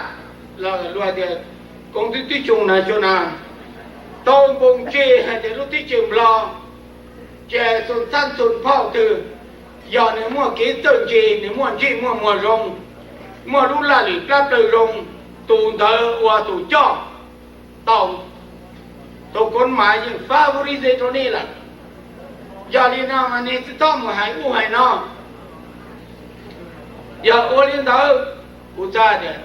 los luag tias koob tib tib xyoo na xyoo na, tau npoo tseg hais tias lub teb chaws Nplog ces xu txhab xu phauj twg, yog nws muaj kev txawj ntse, nws muaj ntsej muaj muag zoo, muaj lub laj lim plab plawg zoo, tus ntawd ua tus coj tau. Tus koob mais yeej fab ua li ntawd rau nej lawm. Yog li no mas nej tsis txhob mus hais ub hais no. Yog ua li ntawd, kuv xav tias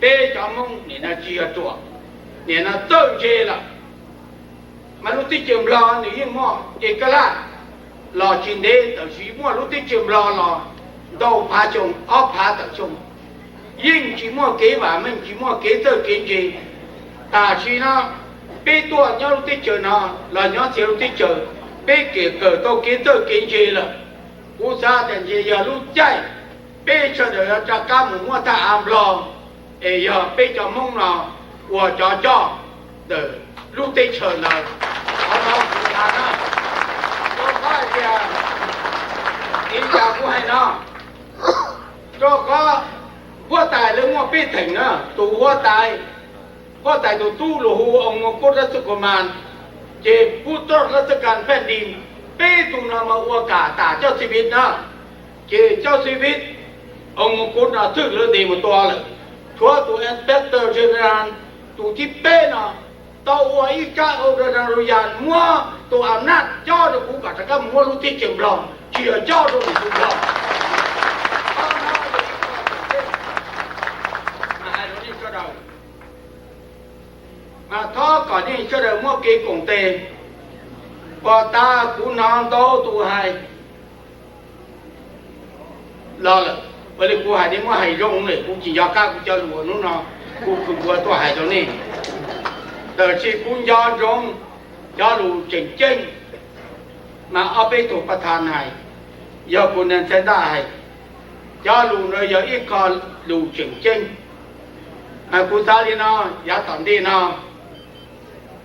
peb cov Hmoob nim no tsis yog ruam, nim no txawj ntse lawm. Mas lub teb chaws Nplog nws yeej muaj es kaj laj los tsis ntev, tab sis muaj lub teb chaws Nplog los ntau phav xyoo, ob phav tawm xyoo, yeej tsis muaj kev vam meej, tsis muaj kev txawj kev ntse. Tam sim no peb tuaj nyob lub teb chaws no los nyob txhia lub teb chaws, peb kem kawm tau kev txawj kev ntse lawm. Kuv xav tias ntshe yog lub caij peb sawv daws yuav rov qab mus muab thaj av Nplog, es yog peb cov Hmoob no ua cov coj ntawm lub teb chaws ntawd. Qhov no kuv xav na, rau qhov hais tias, ib yam kuv hais no, rau qhov huab tais lawv muaj peb theem na, tus huab tais, huab tais tus tub los hu Oos Mus Kub Lab Xub Ka Mas, ces Pub Roj Lab Xub Ka Phaj Dis, peb tus no mas ua kam tas Coj Xi Vij na. Ces Coj Xi Vij, Oos Mus Kub no twb lawv ntes mus tua lawm, tshuav tus Inspector General, tus thib peb no tau ua ib tsab ua rau Royal muab tus am naj cob rau kuv kom rov qab mus muab lub teb chaws Nplog, tsis yog cob rau lwm tus Nplog. Mas thov kom nej sawv daws muab kev koom tes. Pom tas kuv hnov ntau tus hais los lawm, ua li kuv hais nej muab hais zoo lawm, kuv tsis nco qab kuv cov lus hnub no kuv kws npua tuaj hais rau nej. Tab sis kuv nco ntsoov cov lus tseem ceeb, mas ob peb tug pas thas hais, yog kuv neeg txhais ntaj hais, cov lus ntawd yog ib qho lus tseem ceeb. Mas kuv xav li no, yav tom ntej no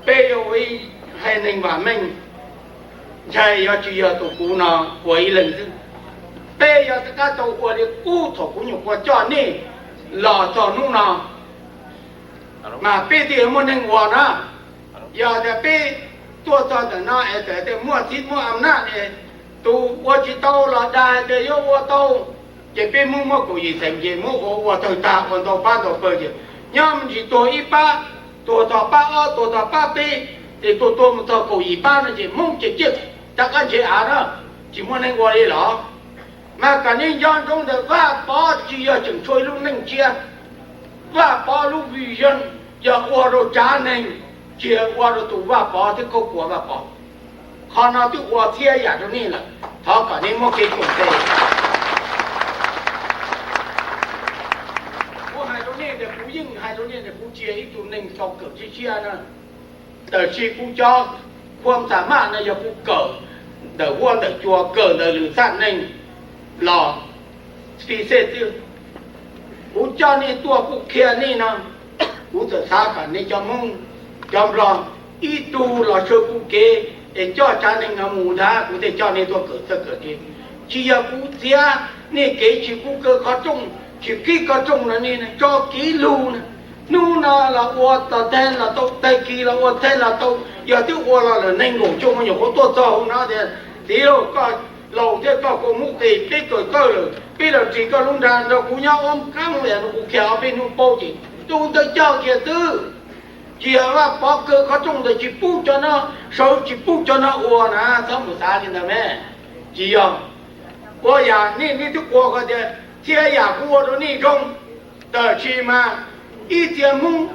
peb yuav ua ib haiv neeg vam meej, ntshai yuav tsis yog tus kuv no ua ib leeg xwb. Peb yuav rov qab tau ua li qub thaum kuv nyuam qhuav coj nej los txog hnub no, mas peb thiaj muaj neeg ua na. Yog tias peb Tuaj txog ntawm no es txawm tias muaj txib muaj am naj es tus ua tsis tau los dag tias yuav ua tau, ces peb Hmoob muab kaum yim xeem ces muab ua ua tawg tag ua ntau pab ntau pawg ces nyob me ntsis tuag ib pab, tuag tog pab ob, tuag tog pab peb, ces tuag tuag mus txog kaum yim pab no ces Hmoob ces ciaj rov qab ntshe av na, tsis muaj neeg ua li los. Mas kom nej nco ntsoov ntawm Vaj Pov tsis yog tseem tshuav ib lub neej tshiab. Vaj Pov lub vision yog ua rau tsav neeg, tsis yog ua rau tus Vaj Pov thiab khaub kua Vaj Pov. Qhov no twb ua txhiab yam rau nej lawm, thov kom nej muab kev koom tes. Kuv hais rau nej tias kuv yeej hais rau nej tias kuv tsis yog ib tug neeg tau kawm siab siab na. Tab sis kuv cov khuam xam maj no yog kuv kawm ntawm huab ntawm cua, kawm ntawm lwm txaj neeg los txiv xej xwb. Kuv coj nej tuaj kuj qhia nej no, kuv txawm xav kom nej cov Hmoob, cov Nplog, ib tug los saib kuv kev es coj tsav neeg no mus ntag, kuv thiaj coj nej tuaj kawm txoj kawm kev. Tsis yog kuv txiav nej kev, tsis kuv kaw qhov rooj, tsis qhib qhov rooj no, nej tso kev lug na. Hnub no los ua tog teg los tau, tag kis los ua teg los tau, yog twb ua los lawm nees nkaum xyoo nyuam qhuav tuaj txog hauv no tias, txiv lauj, koj laus thiab koj kua muab qis, peb kawm kawg lawm, peb los ris koj lub nra nrog kuv nyob ob qab, yog kuv khiav ob peb hnub paub ces tus ntawd coj kiag xwb. Tsis yog Vaj Pov kaw qhov rooj ntawd tsis pub cov no sawv, tsis pub cov no ua na, txhob mus xav li ntawd me. Tsis yog, ua yam nej, nej twb qhuas ko tias txhia yam kuv ua rau nej zoo, tab sis mas ib txhia Hmoob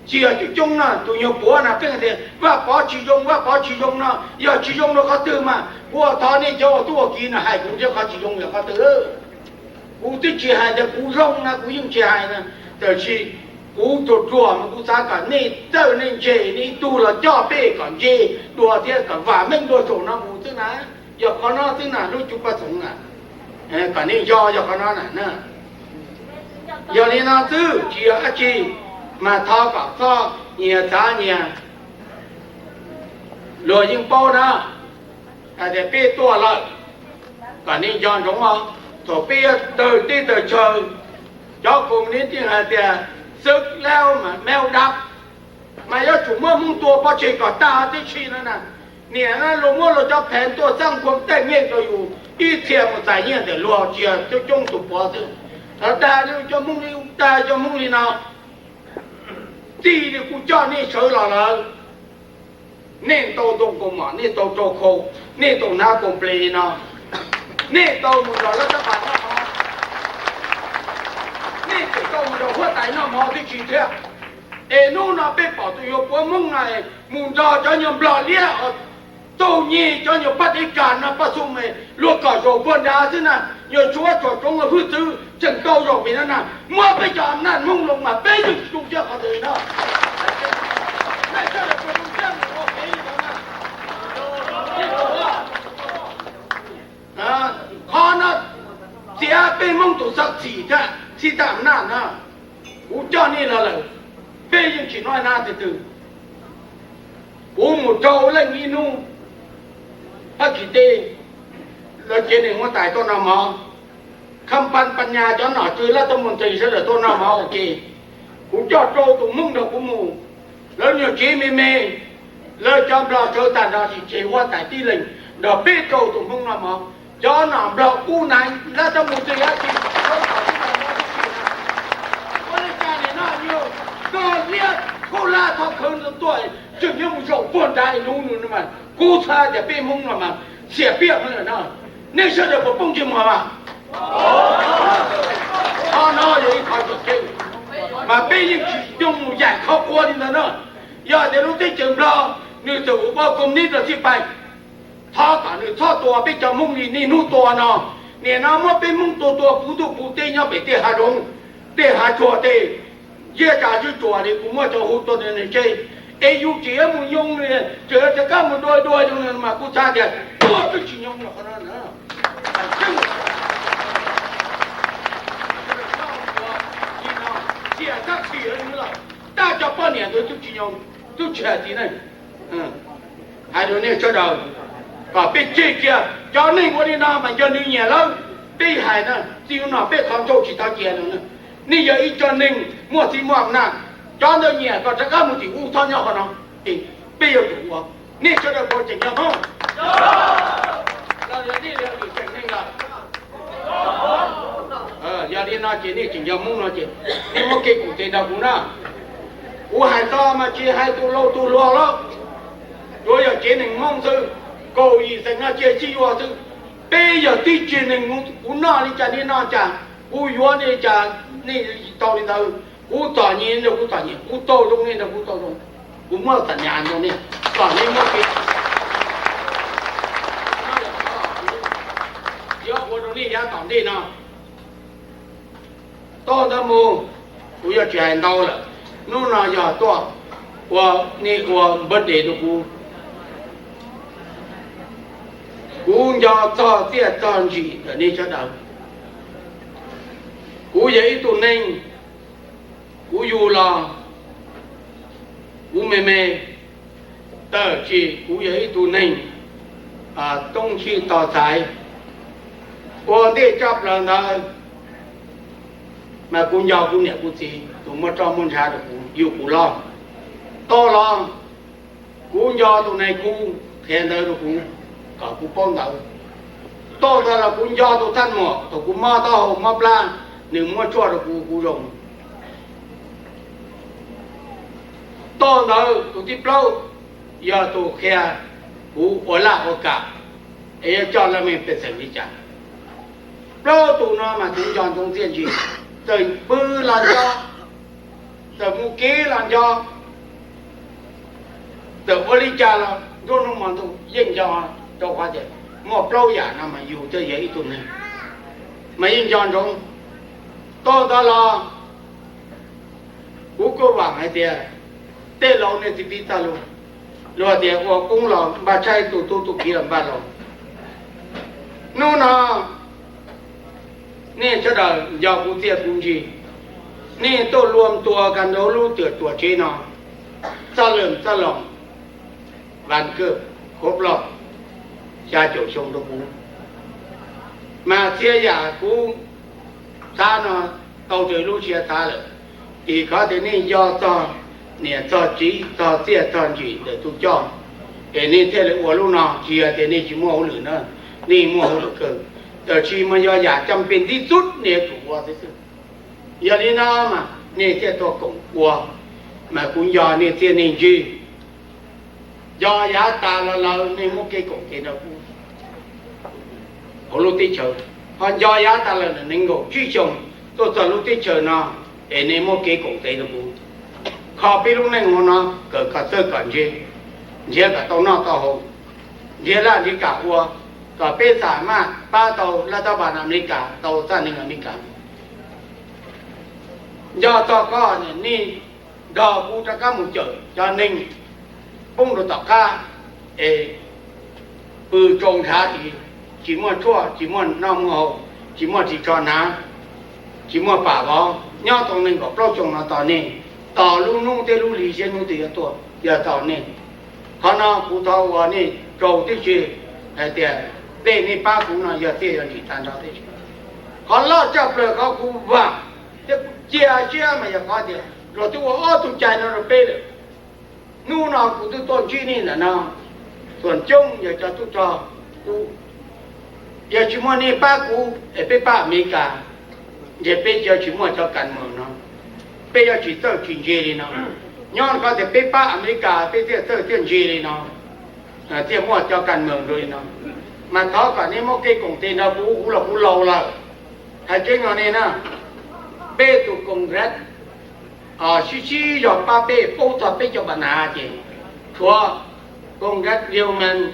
tsis yog coob coob no, tus nyuag puav na pheej tias Vaj Pov tsis zoo, Vaj Pov tsis zoo no, yog tsis zoo rau qhov twg mas kuv thov nej cov ua tub ua kiv no hais kuv thiab, qhov tsis zoo yog qhov twg. Kuv twb tsis hais tias kuv zoo na, kuv yeej tsis hais na, tab sis kuv ruam ruam mas kuv xav kom nej txawj nej ntse, nej ib tug los coj peb kom ntse dua thiab kom vam meej dua saum no mus xwb na. Yog qhov no xwb na lub cuv paj xoov na, kom nej nco yog qhov no na. Yog li no xwb tsis yog dab tsi, mas thov kom txhob nyias txav nyias. Luag yeej paub na, hais tias peb tuaj lawm, kom nej nco ntsoov os. Thaum peb yuav tawg teb tawg chaw, cov koom ni ti hais tias xwb lab mas mev dab, mas yuav tsum muab Hmoob tua pov tseg kom tag tib si no na. Niam na luag muab luag cov phev tuaj xab nkuam tej nyiaj rau yus, ib txhia mus txais nyiaj ntawm luag tsis yog coob coob tus puav xwb. Los dag cov Hmoob li, dag cov Hmoob li no, txij li kuv coj nej sawv los lawm, nej tau ntoo kaus mom, nej tau rau khau, nej tau hnav kaus ples no, nej tau mus nrog lawv tab pas noj mov, nej tseem tau mus nrog huab tais noj mov tib si thiab. Es hnub no peb pom tus yuav puav Hmoob no es mus nrog cov nyuag Nplog liab, tug nyig cov nyuag paj tiv kas no paj xu mes luag kom zaum puag nrad xwb na, nyuag tshuab tsom tsoov hwj txwv tseem tau zaum pem no na, muab peb cov am naj Hmoob loo mas peb yeej tsis tu siab qhov twg no. Qhov no txiav peb Hmoob tus xab txim thiab txhib tag am naj na. Kuv coj nej los lawm, peb yeej tsis noj nab tes twg. Kuv mus rau leej ib hnub, Fab Kis teb, lawv cev neeg huab tais tuaj noj mov, Kham Paj Paj Nyas cov nom tswv lab teb mus ntxees sawv daws tuaj noj mov ua ke. Kuv coj rau tus Hmoob nrog kuv mus, lawv nyuag tsev me me, lawv cov Nplog tsawv tag nrho tsis tseg, huab tais tib leeg nrog peb rau tus Hmoob noj mov. Cov nom Nplog kub naiv lab teb mus ntxees dab tsi, ua li cas nim no yog koj liab khaub hlab thov khawv ntawd tuaj, tseem yuav mus zaum puag nrad ib hnub no mas kuv xav tias peb Hmoob no mas xiam piam lawm no. Nej sawv daws puas poob ntsej muag mas? Qhov no yog ib qho tseem ceeb, mas peb yeej tsis yoo mus yaim qhov quav li ntawd na. Yog tias lub teb chaws Nplog nws txawm ua kom nib rau txij pais, thov kom nws txhob tua peb cov Hmoob li niaj hnub tua no. Nim no muab peb Hmoob tua tua puv ntuj puv teb nyob pem tej hav zoov, tej hav tsuag tej, ntsiab tsa tswb tsuas li kuv muab cov hu tuaj nws tseg. Es yus tseem yuav mus yoo li, tseem yuav rov qab mus dua dua zoo li mas kuv xav tias tua twb tsis nyoo los qhov no na. Tab cov poj niam ntawd twb tsis nyoo, twb tsis hais txiv neej. Hais rau nej sawv daws kom peb tseg kiag cov neeg ua li no mas yog nws nyiam lawm, peb hais na, txij no peb qhov ntsauj tsis tau cia no. Nej yog ib co neeg muaj txiv muaj am naj, cov ntawd nyiam kom rov qab mus tim ub, txhob nyob qhov no. Peb yuav tsum ua, Nej sawv daws puas tseem yog Hmoob? Los yog nej yog lwm tseem neeg lawm? Yog li no ces nej tseem yog Hmoob no ces nej muab kev koom tes nrog kuv na. Kuv hais txog mas tsis hais tus laus tus hluas lawm, tsuav yog tsev neeg Hmoob xwb, kaum yim xeem no cia sib yuav xwb. Peb yog tib tsev neeg, kuv noj li cas nej noj cas, kuv yuav nej li cas nej tau li ntawd, kuv txom nyem nej nrog kuv txom nyem, kuv tau zoo nej nrog kuv tau zoo, kuv muab txom nyem rau nej, kom nej muab kev, yuav ua rau nej yav tom ntej no. Toj ntawd mus, kuv yuav tsis hais ntau lawm. Hnub no yog tuaj ua, nej ua birthday rau kuv. Kuv nco txog txiaj txog ntsim ntawm nej sawv daws. Kuv yog ib tug neeg, kuv yug los kuv me me, tab sis kuv yog ib tug neeg toob tsij tog xaiv. Ua ntej tshaj plaws ntawd mas kuv nco kuv niam kuv txiv tus muaj roj muaj ntsha rau kuv yug kuv loj. Toj los kuv nco tus nais khu qhia ntawv rau kuv kom kuv paub ntawv. Toj ntawd los kuv nco tus thaj muam thaum kuv mob taub hau mob plab, nws muab tshuaj rau kuv, kuv zoo. Toj ntawd tus thib plaub yog tus qhia kuv ua laj ua kam es yuav coj laj mej pej xeem li cas. Plaub tus no mas kuv nco ntsoov txiaj ntsig, txawm pw los nco, txawm mus kev los nco, txawm ua li cas los nruab hnub hmo ntuj yeej nco, rau qhov tias muaj plaub yam no mas yus thiaj yog ib tug neeg, mas yeej nco ntsoov. Toj ntawd los kuv kuj vam hais tias tej laus nej txiv pib txoj lus, luag tias ua qoob los npaj tshaib, tu tub tu kiv los npaj laus. Hnub no nej sawv daws nco kuv txiaj kuv ntsig, nej tuaj luam tua kag nraud lub twm tuam tsev no, txoj lwm txoj loos vas kawg khuab ploj xya caum xyoo rau kuv. Mas txhia yam kuv xav no tau raws lub siab xav lawm, vim qhov tias nej nco txog niam txog txiv txog txiaj txog ntsim ntawm tus coj, es nej thiaj li ua lub no. Tsis yog tias nej tsis muaj hauj lwm na, nej muaj hauj lwm kawg, tab sis mas yog yam cam pes ntib txub nej yuav tsum ua xwb xwb. Yog li no mas nej thiaj tuaj koom ua, mas kuv nco nej txiaj nej ntsig. Nco yav tas los lawm nej muab kev koom tes nrog kuv hauv lub teb chaws, ho nco yav tas lawm nees nkaum tsib xyoos tuaj txog lub teb chaws no, es nej muab kev koom tes rau kuv, kho peb lub neej ua no, kawm kom txawj kom ntse, nrhiav kom tau noj tau haus, nrhiav laj nrhiav kam ua, kom peb xam maj pab tau laj tab pas Amelikas, tau txaj neeg Amelikas. Nco txog koj, nej nrog kuv rov qab mus cawm cov neeg poob rau tom qab es pw tsau ntshav tid, tsis muaj tshuaj, tsis muaj noj muaj haus, tsis muaj ris tsho hnav, tsis muaj pam vov, nyob tau nees nkaum plaub xyoo no tos nej, tos lub hnub thiab lub hli siab hnub twg yuav tuaj, yog tos nej. Qhov no kuv thov ua nej rau tib si hais tias tej nej pab kuv no yog txiaj yog ntsig tag nrho tib si. Qhov loj tshaj plaws qhov kuv vam thiab kuv cia siab mas yog qhov tias luag twb ua ob tug cai no rau peb lawm. Hnub no kuv twb tuaj ntsib nej ntawm no, txuas coob yog cov tub rog, kuv, yog tsis muaj nej pab kuv es peb pab Amelikas, ntshe peb yuav tsis muaj cov kas meem no, peb yuav tsis txawj tsis ntse li no. Nyob qhov tias peb pab Amelikas peb thiaj txawj thiaj ntse li no, thiaj muaj cov kas meem rau li no. Mas thov kom nej muab kev koom tes nrog kuv, kuv los kuv laus lawm. Hais tseeb no nej na, peb tus Congress sib sib zog pab peb paub txog peb cov pas nav ces tshuav Congresswoman,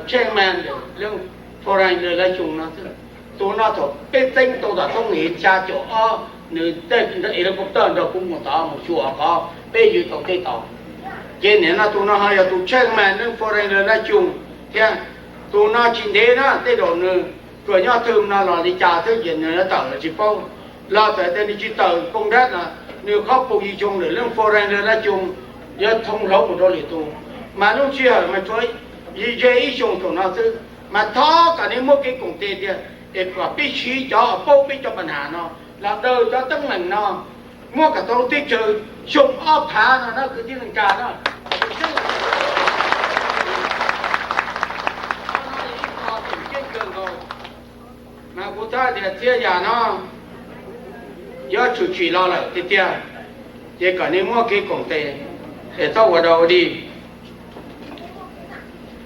chairman, leej foreign relation no xwb. Tus no thaum peb txeeb tau tom thoob hlis xya caum ob, nws tej helicopter nrog kuv mus tod mus xyuas qhov peb yws tau tej tod. Ces nim no tus no ho yog tus chairman leej foreign relation thiab. Tus no tsis ntev na tej zaum nws tsuas nyob thwm no los li cas thiab ces nws yuav tawm los tsis paub. Los txawm tias nws tsis tawm Congress no, nws qhov pus yim xyoo lawm leej foreign relation yuav thoob hauv mus rau lwm tus. Mas lub sij hawm mas tshuav ze ib xyoos thaum no xwb, mas thov kom nej muab kev koom tes tiag es kom peb siv cov paub peb cov pas nav no los daws cov teeb meem no, muab kom tau lub teb chaws xyoo ob phav no na kwv tij neej tsa na. Txhiab yam no yuav tshwm sim los lawm tiag tiag, ces kom nej muab kev koom tes es txhob ua dog ua dig.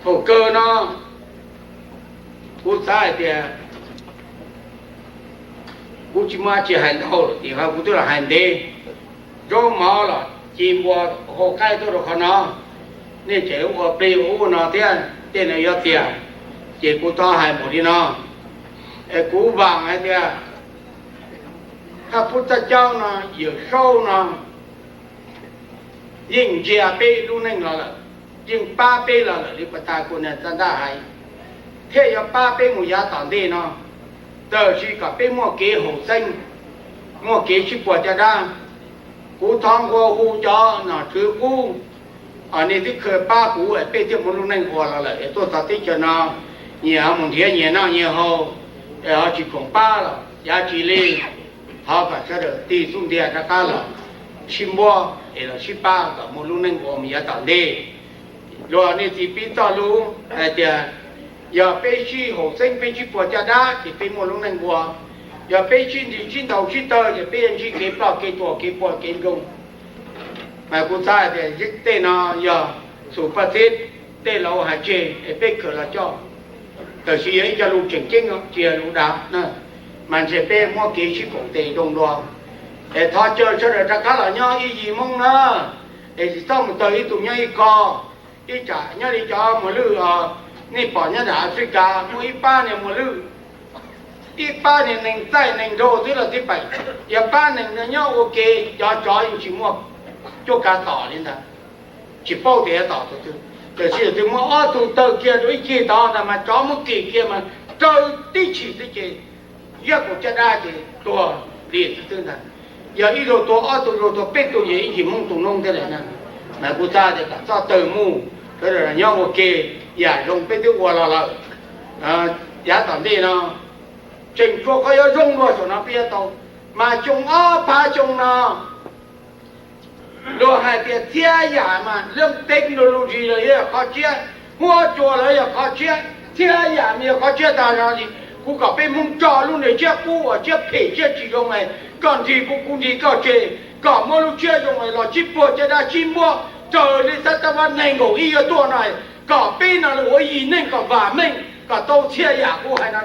Thaum kawg no kuv xav hais tias kuv tsis muaj dab tsi hais ntau, tiam sis kuv twb los hais ntev. Zaub mov los ci npua hau qaib tuaj rau qhov no, nej tseem ua plig ua ub no thiab, tej no yuav tiag, ces kuv thov hais npaum li no. Es kuv vam hais tias Thaj Pub Thaj Caub no, Yawm Saub no yeej ntsia peb lub neej los lawm, yeej pab peb los lawm li puag ta kuv niam txaj ntaj hais, thiaj yuav pab peb mus yav tom ntej no, tab sis kom peb muaj kev haum xeeb, muaj kev sib puag caj dab. Kuv thov nqua hu cov nom tswv qub, nej twb khaws pab kuv es peb thiaj muaj lub neej ua los lawm es tuaj txog teb chaws no, nyias ho mus nrhiav nyias noj nyias haus, es ho tsis khoom pab los yav tsis li. Thov kom sawv daws tig xub ntiag rov qab los sib npuab es los sib pab kom muaj lub neej ua mus yav tom ntej. Luag nej txiv pib txoj lus hais tias yog peb sib haum xeeb peb sib puag caj dab ces peb muaj lub neej ua, yog peb sib nti sib ntaus sib tawg ces peb yuav ntsib kev ploj kev tuag kev puag kev nploog. Mas kuv xav hais tias tej no yog xus paj xib tej laus hais tseg es peb khaws los coj, tab sis yog ib co lus tseem ceeb tsis yog lus dav, mas ntshe peb muab kev sib koom tes zoo dua. Es thov caw sawv daws rov qab los nyob ib yim Hmoob na, es tsis txhob mus tawg ib tug nyob ib qho. Ib tsam nyob li cov muas lwj os, nej pom nyob nram Africa muaj ib pab niag muas lwj, ib pab niag neeg txaij neeg nraug twb los tib peem, yog pab neeg no nyob ua ke, cov tsov yeej tsis muaj cuab kav tom li ntag. Tsis paub tias yuav tom tus twg, tab sis yog twg muaj ob tug tawg kiag rau ib ceg tod ntag mas tsov muab kis kiag mas raws tib chim xwb ces yog kaum caj dab ces tuag li xwb xwb ntag. Yog ib zaug tuag ob tug zaug tuag peb tug ces ib ntsis Hmoob tu noob thiab lawm na. Mas kuv xav tias kom txhob tawg mus, sawv daws nyob ua ke, yam zoo peb twb ua los lawm. Yav tom ntej no tseem tshuav qhov yuav zoo dua saum no peb yuav tau, mas xyoo ob phav xyoo no luag hais tias txhiab yam mas lub technology los yog qhov tshiab, huab cua los yog qhov tshiab, txhiab yam mas yog qhov tshiab tag no li. Kuv kom peb Hmoob tso lub niag tshiab qub uas tshiab phem tshiab tsis zoo es koj nrig kuv, kuv nrig koj tseg, kom muab lub tshiab zoo es los sib puag caj dab sib npuab raws li xab tab vab nees nkaum ib yuav tuaj no, kom peb no ua yim neej kom vam meej kom tau txhiab yam kuv hais no.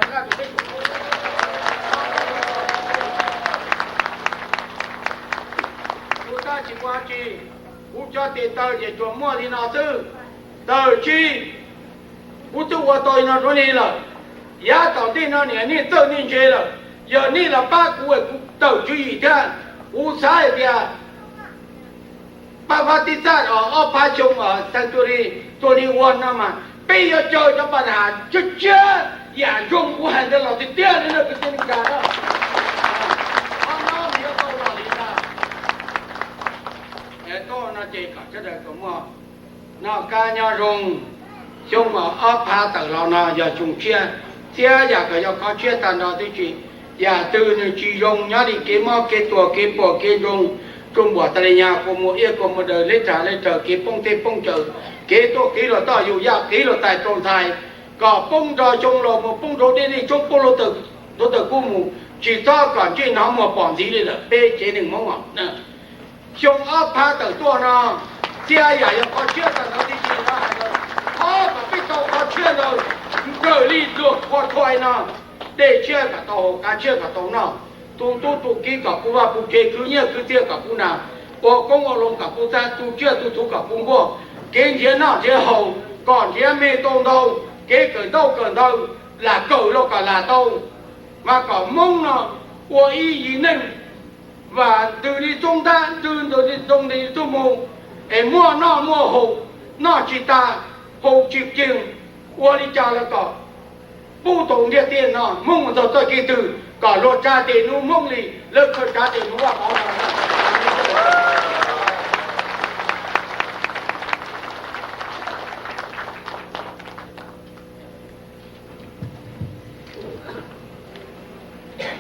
Kuv tab tsis ua tsi, kuv cov tes taw ces tsuas muaj li no xwb. Tab sis kuv twb ua tau li no rau nej lawm, yav tom ntej no niam nej txawj nej ntse lawm, yog nej los pab kuv es kuv tawm tswv yim thiab. Kuv xav hais tias pab pab tib txaj ob phav xyoo century twenty one no mas peb yuav caw cov pas has tshiab tshiab yam zoo kuv hais ntawd los tiag tiag li na kwv tij neej tsa na. Qhov no mas yuav tau los li ntag. Tuaj no ces kom sawv daws kom muaj noj qab nyob zoo. Xyoo ob phav tawm los no yog xyoo tshiab, txhiab yam kom yog qhov tshiab tag nrho tib si. Yam twg nws tsis zoo nyob li kev mob kev tuag kev puas kev ntsoog, tsuj npuam tas li nyag, kua muag iab kua muag daws, leb rag leb raws, kev poob teb poob chaw, kev tuaj kev los toj yus yaj, kev los tais rau ntxhais, kom poob nrog xyoo los mus poob rau dej dej tshoob poob rau tawm kub mus, tsis txhob kom ntsej nov muag pom ntxiv li lawm peb tsev neeg Hmoob os. Xyoo ob phav tawm tuaj no, txhiab yam yog qhov tshiab tag nrho tib si no hais tias, thov kom peb tau qhov tshiab ntawd raws li luag qhua thuais no, dej tshiab kom tau haus, kav tshiab kom tau noj, tu tub tu kiv kom puv vaj puv tsev, khwv nyiaj khwv txiaj kom puv nas, ua koob ua loo kom puv txab, tu tsiaj tu txhuv kom puv nkuaj, kev nrhiav noj nrhiav haus kom nrhiav me tau ntau, kev kawm ntaub kawm ntawv lam kawm los kom lam tau, mas kom Hmoob no ua ib yim neej vam ntws li txoob ntab, ntws ntws li ntoo li txuj mus, es muaj noj muaj haus, noj tsis tas, haus tsis kiag, ua li cas los kom pub tau ntiaj teb no Hmoob mus txog txoj kev twg kom luag tsa tes nuv Hmoob li lawv khaws tsa tes nuv Vaj Pov no.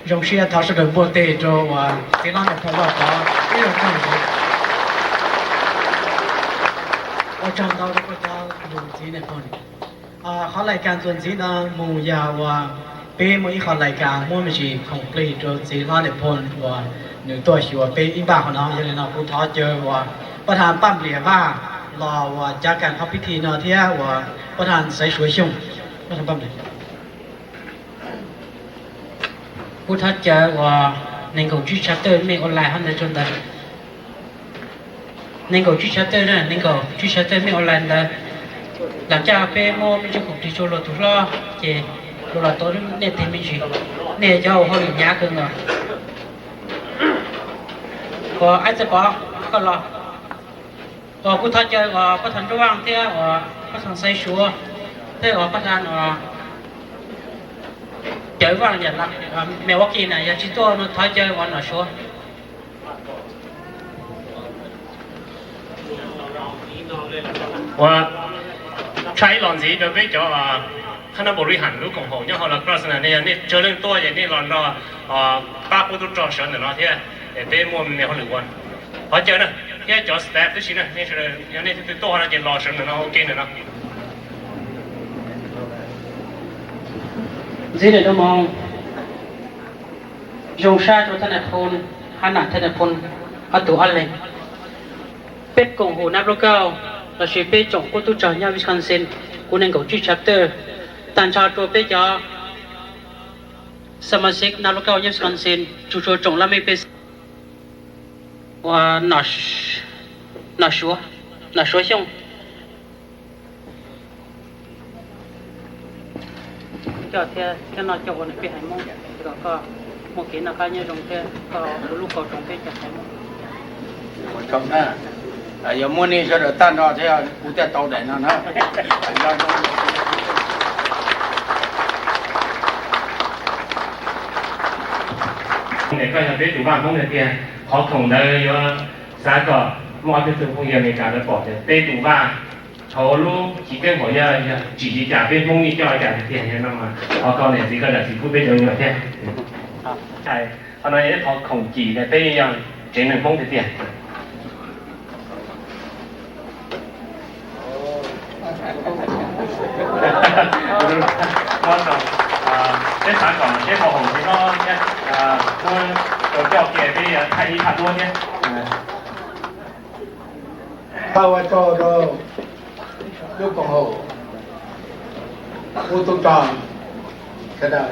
Zoo siab thov sawv daws npuaj teg rau uas txiv hlob Niam Phoo Vaj Pov ib zaug tag. Ua tsaug ntau rau koj cov lus txiv Niam Phoo. Qhov lais kas txuas ntxiv no mus yog uas Peb muaj ib qho lais kas muab me ntsis khoom plig rau txiv hlob niam phoo uas nws tuaj xyuas peb ib npaj qhov no, yog li no kuv thov caw uas pab tha Paj Nplias Vaj los uas cav kas qhov pib thi no thiab uas pab tha Xaiv Suav Xyooj. Pab tha Paj Nplias. Kuv thov caw uas nees nkaum tsib chapter mej online hov ntawd rau ntawd. Nees nkaum tsib chapter na, nees nkaum tsib chapter mej online ntawd. Lam caj peb muab me ntsis khoom plig rau luag tus hlob ces luag los tau nej tej me ntsis. Nej cov hauj lwm hnyav kawg nkaus. Uas Aib Txawj Pov, koj los. Uas kuv thov caw uas pab tha Nruab Vaj thiab uas pab tha Xaiv Suav thiab uas pab tha Cawv Vaj, Milwaukee na, yog tsis tuaj no thov caw uas Nom Suav. Ua tshaj ib los ntxiv rau peb cov qhab nab npaum li ham lub koom haum nyob hauv La Crosse na, nej yog nej tsawg leej tuaj ces nej los nrog pab qub tub rog sawv ntawm no thiab, peb muaj me hauj lwm ua. Qhov caw na, thiab cov staff tib si na, nej sawv daws yog nej tus twg tuaj no ces los sawv ntawm no ua ke ntawm no. Ntxiv lawm rau moo, zoo sab rau thaj nais phoo, hab nam thaj nais phoo, ob tug ob leeg. Peb koom haum nab lub kauj lossis peb tsoom qub tub rog nyob Wisconsin, kuv nees nkaum tsib chapter, tag nrho rau peb cov xamas xiv nab lub kauj nyob Wisconsin, tsuas tsuas tsoom laj mej pej xeem uas Nom Suav, Nom Suav Xyooj. Coj thiab, thiab noj coj ua nws peb haiv Hmoob, kom koj muaj kev noj qab nyob zoo thiab koj ua lub kaus rau peb cov haiv Hmoob. Ua tsaug na, yog muaj nej sawv daws tag nrho thiab kuv thiaj tau daim no na. Koj yog peb tus vaj Hmoob tiag tiag, qhov khoom ntawd yuav xav kom muaj ob peb tug phooj ywg Amelikas lawv pom tias peb tus vaj thaum lub chiv keeb hauv yog tsim li cas peb Hmoob yeej coj li cas tiag tiag no mas thov koj niam txiv koj zam txim pub peb cov me nyuam thiab. Qhov no yog ib qho khoom cim tias peb yog tsev neeg Hmoob tiag tiag. Muab rau, peb xav kom seb pov hoom tsis hlob thiab, muab rau coj kiag peb thaij ib thaj duab thiab. Tau ua tsaug rau lub koom haum, kuv tub rog sawv daws,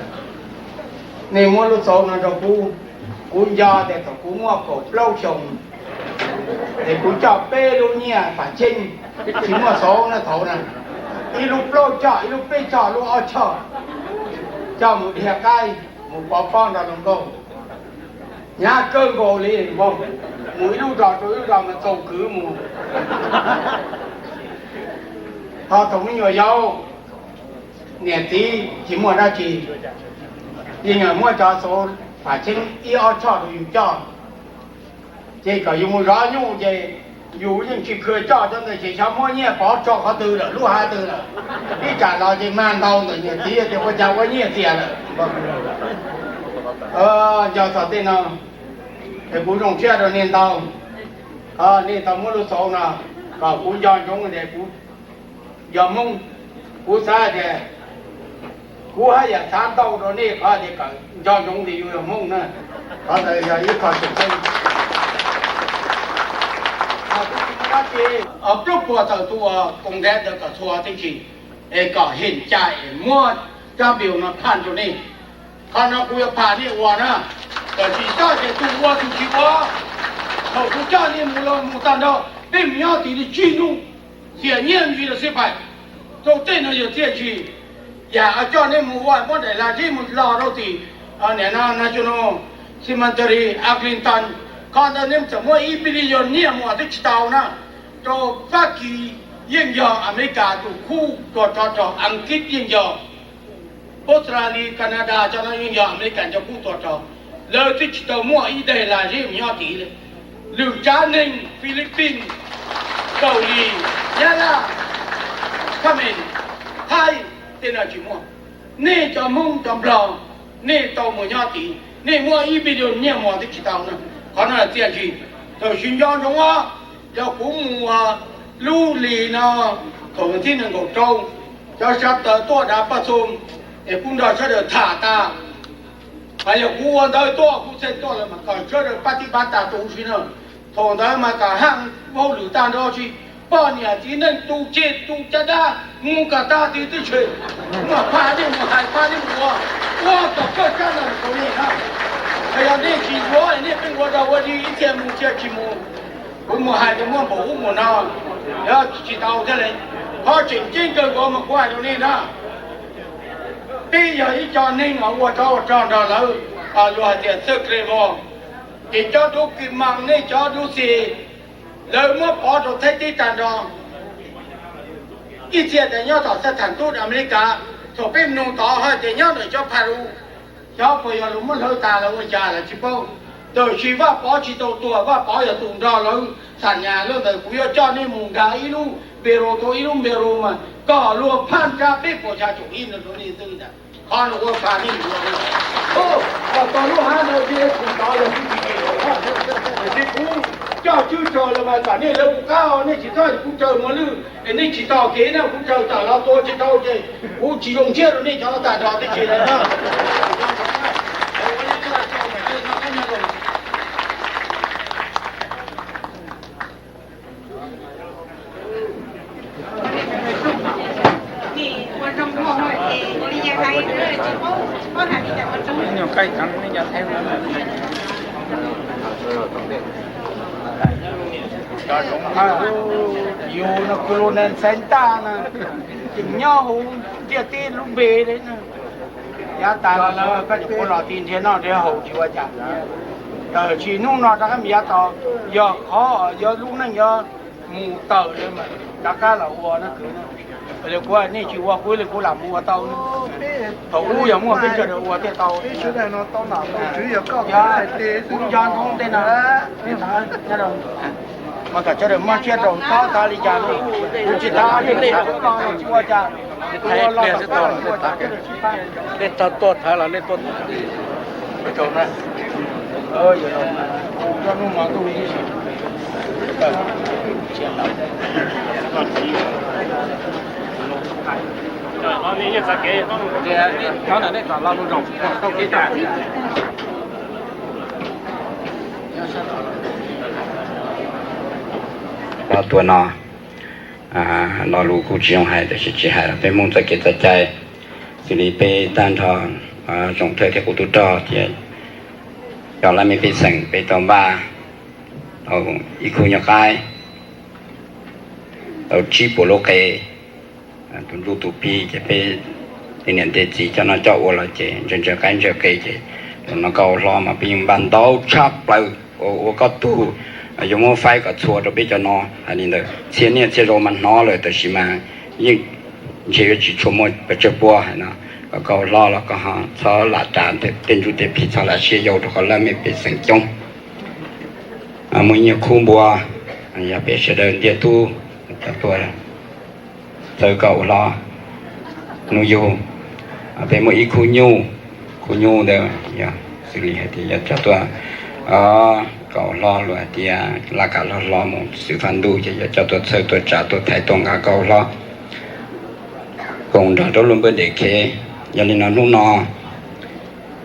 nej muab lub xauv no rau kuv. Kuv nco tias thaum kuv muaj kaum plaub xyoo es kuv coj peb lub nyiaj fam cheeb, tsis muaj xauv na thaum na, ib lub plaub choj, ib lub peb choj, lub ob choj, coj mus dhia qaib, mus pov pob nrog luag nkauj. Hnyav kawg nkaus li, mus ib lub zos rau ib lub zos mas txaus kwv mus. Ho thaum me nyuam yaus, niam txiv tsis muaj dab tsi, yeej muab cov xauv fam cheeb ib ob choj rau yus coj, ces kom yus mus zov nyuj ces yus yeej tsis khw coj cov ntawd ces xyov muab nyiaj pov tso qhov twg lawm, lub hav twg lawm. Ib tsam los ces mag ntau ntawm niam txiv tias ua cas ua nyiaj txias lawm. Nco txog tej no, es kuv zoo siab rau nej ntau. Nej tau muab lub xauv no kom kuv nco ntsoov tias kuv yog Hmoob. Kuv xav tias kuv haj yam xav ntau rau nej qhov tias kom nco ntsoov tias yus yog Hmoob na. Qhov ntawd yog ib qho tseem ceeb. Kuv tsis muaj dab tsi, plaub puas tawm tus uas koom ntav ntawd kom txhua teb si, es kom hem cai es muab rab npiu no phaj rau nej. Qhov no kuv yuav phaj nej ua na, tab sis coj ces tus ua tus tsis ua. Thaum kuv coj nej mus los mus tag nrho, peb mus nyob tim li tsib hnub, xiam nyiaj ntsis los xij pais rau tej no yog txiaj ntsig. Yam coj nej mus ua muab daim hlais zeb mus los rau tim National Cemetery Arlington, qhov ntawd nej txawm muab ib billion nyiaj mus twb tsis tau na. Rau Fab Kis yeej yog Amelikas tus khub tuag rog rog, Ankit yeej yog, Australia, Canada cov no yeej yog Amelikas cov khub tuag rog, lawv twb tsis tau muaj ib daim hlais zeb mus nyob tid li. Lwm tsav neeg, Philippines, Kaus Lim, Nyab Laj, Thailand, Thaib, tej no tsis muaj. Nej cov Hmoob cov Nplog, nej tau mus nyob tid, nej muab ib billion nyiaj mus twb tsis tau na. Qhov no txiaj ntsig, tam sim nco ntsoov os. Yog kuv mus lub hlis no, thaum thib nees nkaum rau, cov sawv daws tuaj dav paj xoo, Es kuv nrog sawv daws tham tas, mas yog kuv ua ntawv tuaj kuv txhaj tuaj lawm mas kom sawv daws pab tib pab tas rau huv si na. Thaum ntawd mas kom haaj hauj lwm tag nrho tsis, poj niam txiv neej tu ceg tu caj dab mus kom tag twg tib si. Kuv mam phaj nej mus hais phaj nej mus ua, ua kom kawg sab ntawd rau nej na. Yog nej tsis yuav nej pheej ua dog ua dig ib txhia mus txhia tsis mus. Kuv mus hais tias muaj npaum ub npaum no, yog tsis tau thiaj li. Qhov tseem ceeb kawg nkaus mas kuv hais rau nej na, peb yog ib co neeg uas ua tsov ua rog nrog lawv, luag hais tias txawj kle vog, ces cov dub kis mas nej cov dub xis, lawv muab pov rau Thaib teb tag nrho. Ib txhia tias nyob tom xab tham tub Amelikas, thaum peb nug tod hais tias nyob ntawm cov Pharu, xyov puas yog lawv muab hlawv tas los ua cas lawv tsis paub. Tab sis Vaj Pov tsis tau tuag, Vaj Pov yog tus nrog lawv xam nyas lawm ntawd, kuv yuav coj nej mus nkag ib lub npe rau tau ib lub npe rau mas kom luag phaj nrab peb puas xya caum ib no rau nej twb ntag. Qhov no ua pha nej yuav, kom tau lub hab ntawd thiab kuv tod yog kuv tsis tsis kuv coj tswb tsaug los mas kom nej lawv kuv qab, nej tsis txhob kuv raws mos lwj, nej tsis tos kev na, kuv raws tawm los tua tsis tau ces kuv tsis zoo siab rau nej cov tag nrho tib si lawm na. Nyuag qaij tseem nej cov Thaib, cov zoov na, yus no kuv lus ntxhais ntaj na, tseem nyob hauv ntiaj teb lub npe li na. Yav tas los koj nyuam qhuav los ti nrhiav noj nrhiav haus tsis ua cas. Tab sis hnub no rov qab mus yav tas, yog qhov yog lub neej yog mus tawm li mas rov qab los ua na kwv na. Li kuv nej tsis ua kuv li kuv lam mus ua tau. Thaum ub yog muaj peb sawv daws ua thiaj tau. Kuv nco ntsoov tej no, mas kom sawv daws muab siab rau txhob txhob li cas li. Kuv tsis tau li, tsis ua cas. Ua los tau, ua cas sawv daws sib pab. Nej tau tuaj thawv los nej tuaj Los tuaj no, lo lus kuj tsis zoo hais tab sis tsis hais los peb Hmoob txoj kev txoj cai, xws li peb tag nrho, tsoom thawj thiab qub tub rog thiab cov laj mej pej xeem peb tau npaj tau ib khub nyuag qaib, tau tsib puas lub qe, tus ntsuj tus plig ces peb tej niam tej txiv coj noj coj ua los ces ntshaw ntshaw qaib ntshaw qe ces tus no koj ua hlob mas peb yeej npaj ntau tshaj plaws uas ua koj tug, yuav muab faib kom txhua rau peb cov no. Hais li ntawd txhia niaj txhia zaus mas hnov lawm tab sis mas yeej ntshe yuav tsis tshua muaj pes tsawg puas hais no. Kom koj ua hlob los koj ho txhob lam tsav tej ntsuj tej plig, txhob lam siab yau rau qhov laj mej pej xeem coob. Muaj ib nyuag khub npua, yog peb sawv daws ntiag tub coj tuaj txhawb koj ua hlob. Hnub yug peb muaj ib khub nyuj, khub nyuj ntawd yog xws li hais tias yog coj tuaj koj ua hlob, luag hais tias laj kam hlob hlob mus xwm faj ntuj ces yog coj tuaj txhawb tuaj tsav tuaj thaiv tuaj nqa koj ua hlob koom nrog rau lub npawb ntes khev. Yog li no hnub no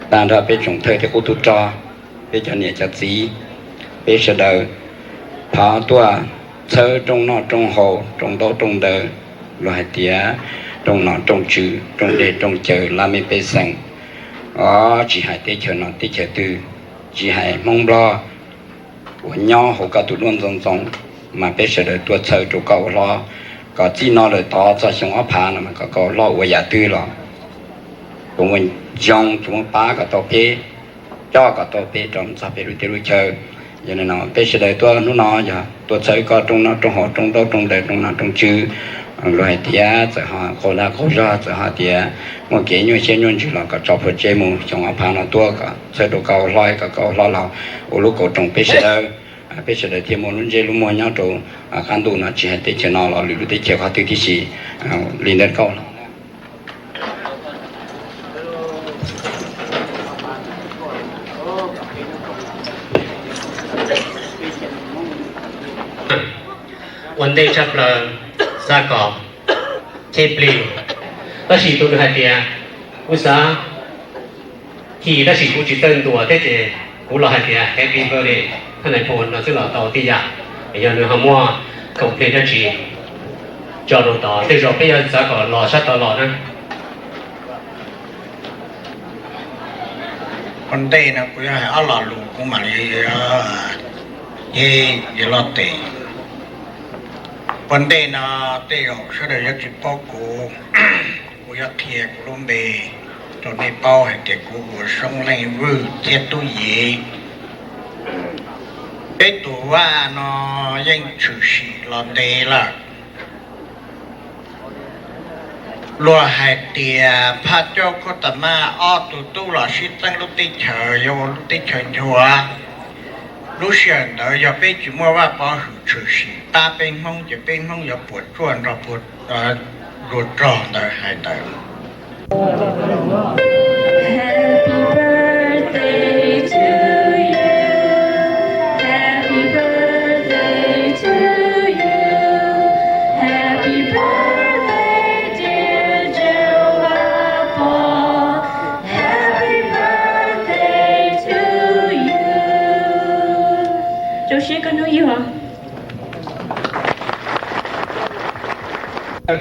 tag nrho peb tsoom thawj thiab qub tub rog, peb cov niam cov txiv, peb sawv daws thov tuaj txhawb rooj noj rooj haus, rooj ntaub rooj ntawv, luag hais tias rooj nom rooj tswv, rooj dej rooj cawv, laj mej pej xeem, tsis hais teb chaws no teb chaws twg, tsis hais Hmoob Nplog uas nyob hauv koj tus duab ntxoov ntxoo, mas peb sawv daws tuaj txhawb rau koj ua hlob, kom txij no lawm tod txog xyoo ob phav no mas kom koj ua hlob ua yam twg los tsuas muaj zoo, tsuas muaj pab kom tau peb, coj kom tau peb rau txog peb lub teb lub chaw. Yog li no peb sawv daws tuaj hnub no yog tuaj txhawb koj rooj noj rooj haus, rooj ntaub rooj ntawv, rooj nom rooj tswv. Luag hais tias txawm ho qaug dag qaug zog, txawm ho tias muaj kev nyuaj siab nyuaj ntsws los kom tso plhuav tsev mus, xyoo ob phav no tuaj kom txhawb rau koj ua hlob, kom koj ua hlob los ua lub kauv roos peb sawv daws, peb sawv daws thiaj muaj lub ntsej lub muag nyob rau qab ntuj no, tsis hais teb chaws no los lwm lub teb chaws qhov twg tib si. Li ntawd koj ua ntej tshaj plaws, xav kom cheb plig, tab sis tus nws hais tias Kuv xav chim tab sis kuv tsis txawj ntuas thiab ces kuv los hais tias happy birthday thab nais phoo no xwb los tau tib yam. Yog nws ho muaj complain dab tsi tso rau tod, tej zaum peb yuav xav kom los sab tod los na. Ua ntej no kuv yuav hais ob lo lus kuv mam li, e, yuav loj tes. Ua ntej no tej zaum sawv daws yuav tsis paub kuv, kuv yuav qhia kuv lub npe rau nej paub hais tias kuv hu ua Soob Leej Vwj thiab Tub Yiv. Peb tus vaj no yeej tshwm sim los ntev lawm. Luag hais tias Phaj Cauj Khuj Tas Maj ob tug tub los sib txeeb lub teb chaws yuav ua lub teb chaws nchuav. Lub sij hawm ntawd yog peb tsis muaj Vaj Pov Hwm tshwm sim pab peb Hmoob ces peb Hmoob yuav puas tsuaj nrog puag zuag rog ntawd hais ntawd. Rau siab koj hnub yug.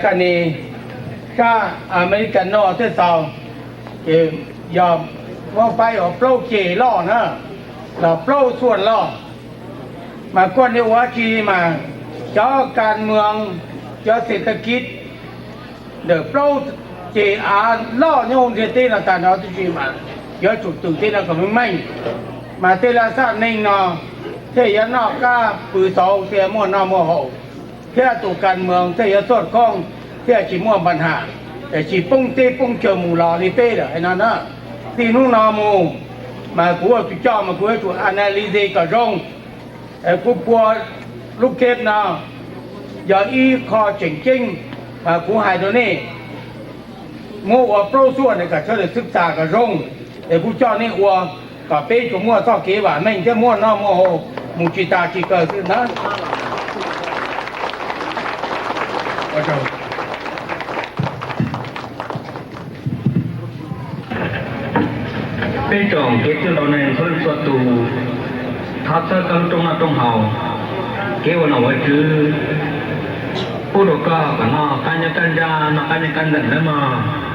Koj ni, sab America no thiaj txaus, ces yog muab faib ua plaub ceg loj na, los plaub xuaj loj. Mas koj ni ua tsi mas cov kas moos, cov xes tas kiv ntawm plaub ceg av loj nyob ntiaj teb no tag nrho tib si mas yuav tsum twm tej no kom meej meej. Mas tej laj xaj neeg no thiaj yuav noj qab pw xauv thiaj muaj noj muaj haus, thiab tus kas moos thiaj yuav txoj koob thiaj tsis muaj npa nham, tsis poob teb poob chaw mus los li peb lawm hais no na. Txij hnub no mus mas kuv ua tus coj mas kuv yuav tsum analyze kom zoo. Kuv pua lub keb no yog ib qho tseem ceeb, mas kuv hais rau nej, muab ua plaub xuaj kom sawv daws xwb xas kom zoo, es kuv coj nej ua kom peb tsuas muaj txoj kev vam meej thiab muaj noj muaj haus mus tsis tas tsis kawg xwb ntag. Peb tsoom kev txwj laus neeg txhua leej txhua tus, thov txhawb koj lub rooj noj rooj haus, kev ua nom ua tswv pub rau koj kom noj qab nyob qab ntsaj, noj qab nyob qab nteem nawb mog.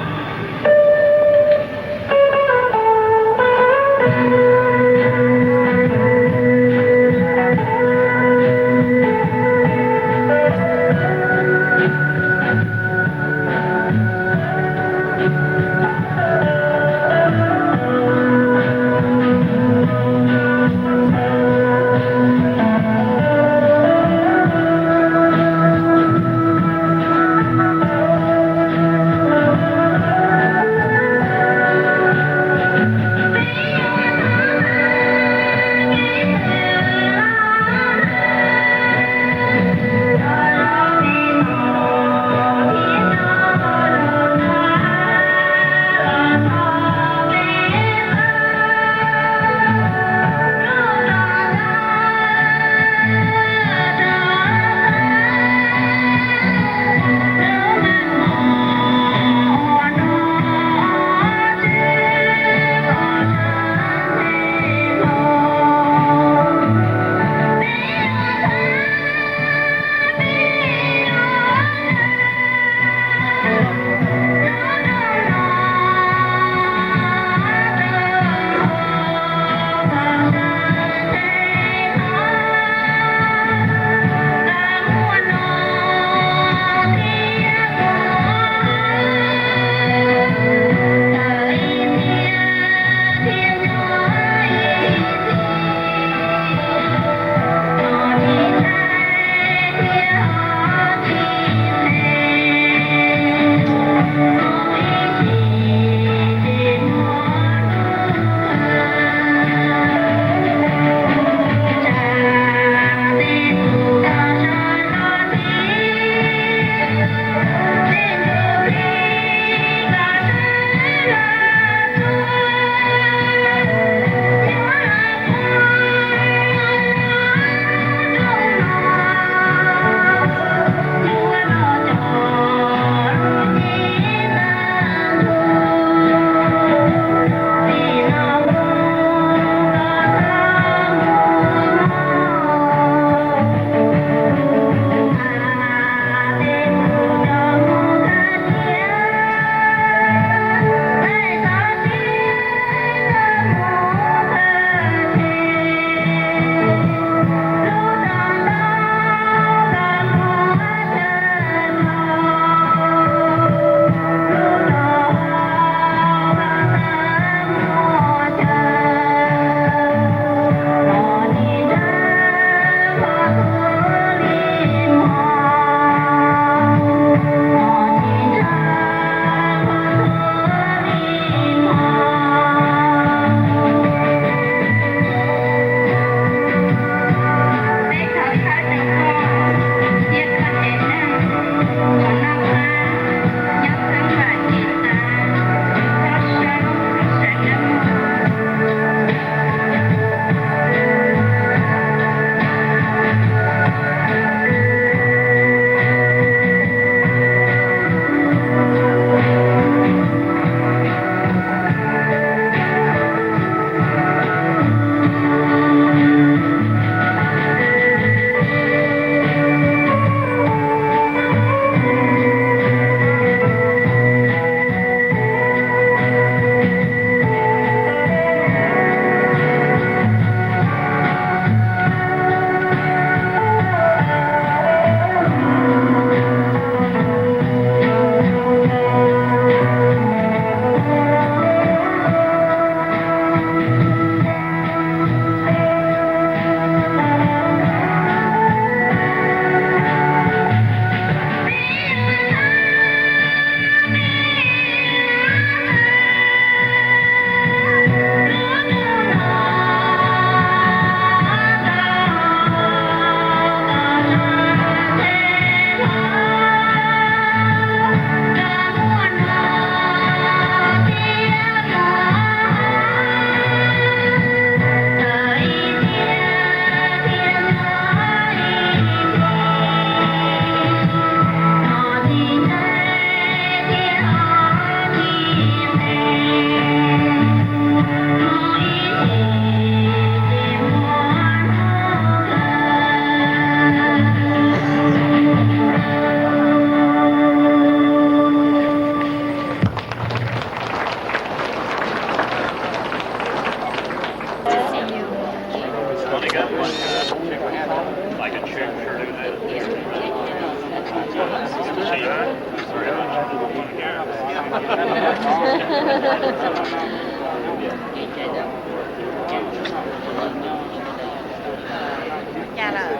Cas lawm?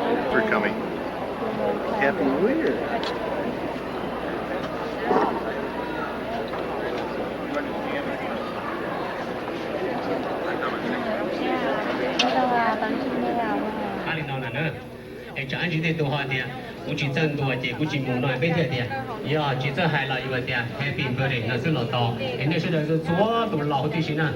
Thanks for coming. Happy New Year. Ab li no na, es tsam ib ntsis tej tus ho tias kuv tsis txawj ntuas ces kuv tsis mus no, peb thiaj tias yog tsis txawj hais los yus tias happy birthday no xwb los tau. Es nej sawv daws txhua tus los huv tib si na.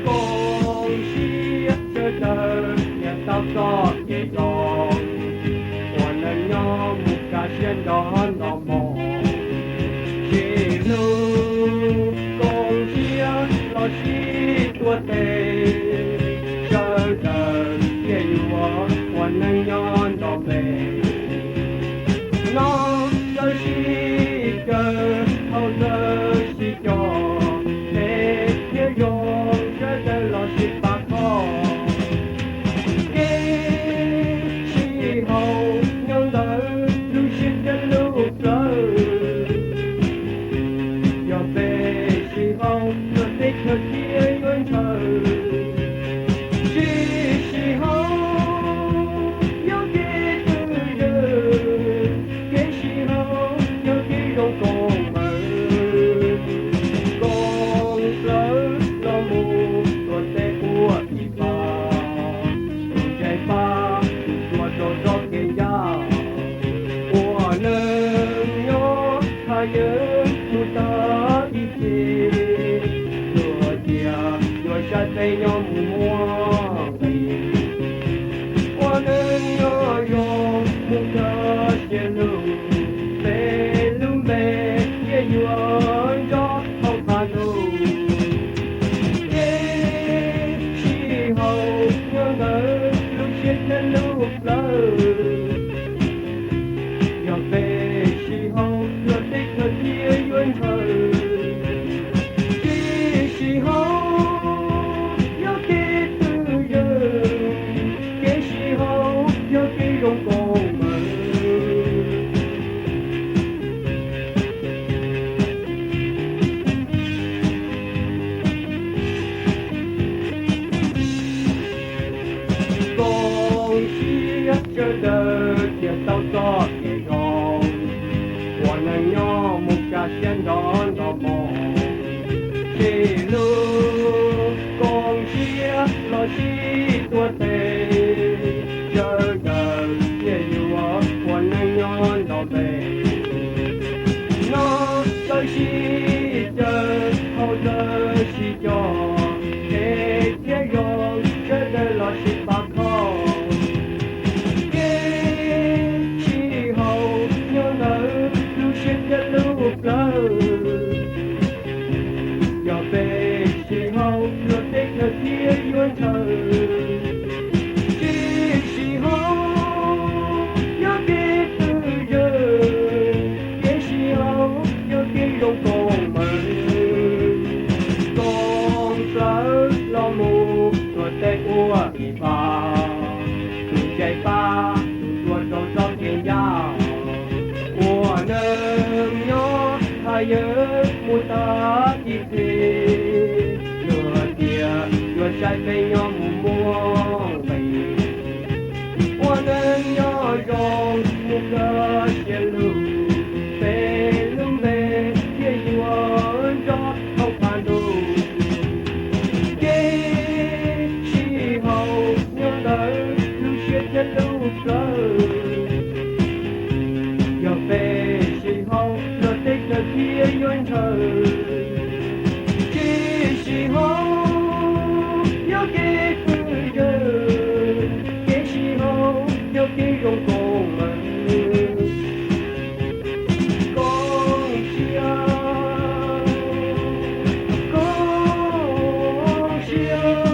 Koj siab sawv daws niaj tau txoj kev zoo, ua neej nyob mus kaj siab nrog nto moo. Tsis hlub koj siab los sib tuav tes, sawv daws thiaj yuav ua neej nyob nto me. No lawv sib caw, haus lawv sib cog, es thiaj zoo sawv daws los sib pab kho. Kev sib haum nyob ntawm lub siab thiab lub plawv. Yog peb sib haum, luag teb chaws thiaj yuav ntshaw. Tsis sib haum yog kev twj ywm, kev sib haum yog kev zoo koob meej. Koob plawv los mus tuav tes ua ib pas, tus ntsej pab tus tuav rau txoj kev ncaj. Ua neej nyob thaj yeeb mus tag ib txhis, luag tias yuav saib peb nyob mus muaj nqis. Ua neej nyob zoo mus kaj siab lug, peb lub npe thiaj yuav nrov hauv qab ntuj. Kev sib haum nyob ntawm lub siab thiab lub plawv. Yog peb sib haum, luag teb chaws thiaj yuav ntshaw. Kev sib haum yog kev twj ywm, kev sib haum yog kev zoo koob meej. Koob siab sawv daws thiaj tau txoj kev zoo, ua neej nyob mus kaj siab nrog nto moo. Tsis hlub koob siab los sib tuav tes, sawv daws thiaj yuav ua neej nyob nto me. No lawv sib caw, haus lawv sib cog, es thiaj zoo sawv daws los sib pab kho. Kev sib Yawg mus tag ib txhis, yog tias yuav sai peb nyob mus muaj nqis, ua neej nyob zoo mus kawg siab lug, peb lub npe thiaj yuav nrov thoob qab ntuj. Kev sib haum nyob ntawm lub siab thiab lub plawv. Yog peb sib haum los teb chaws thiaj yuav ntshaw. Kev sib haum yog kev pw yawg, kev sib haum yog kev zoo koob mas. Koob siab, koob siab,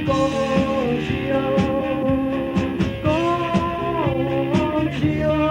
koob siab, koob siab.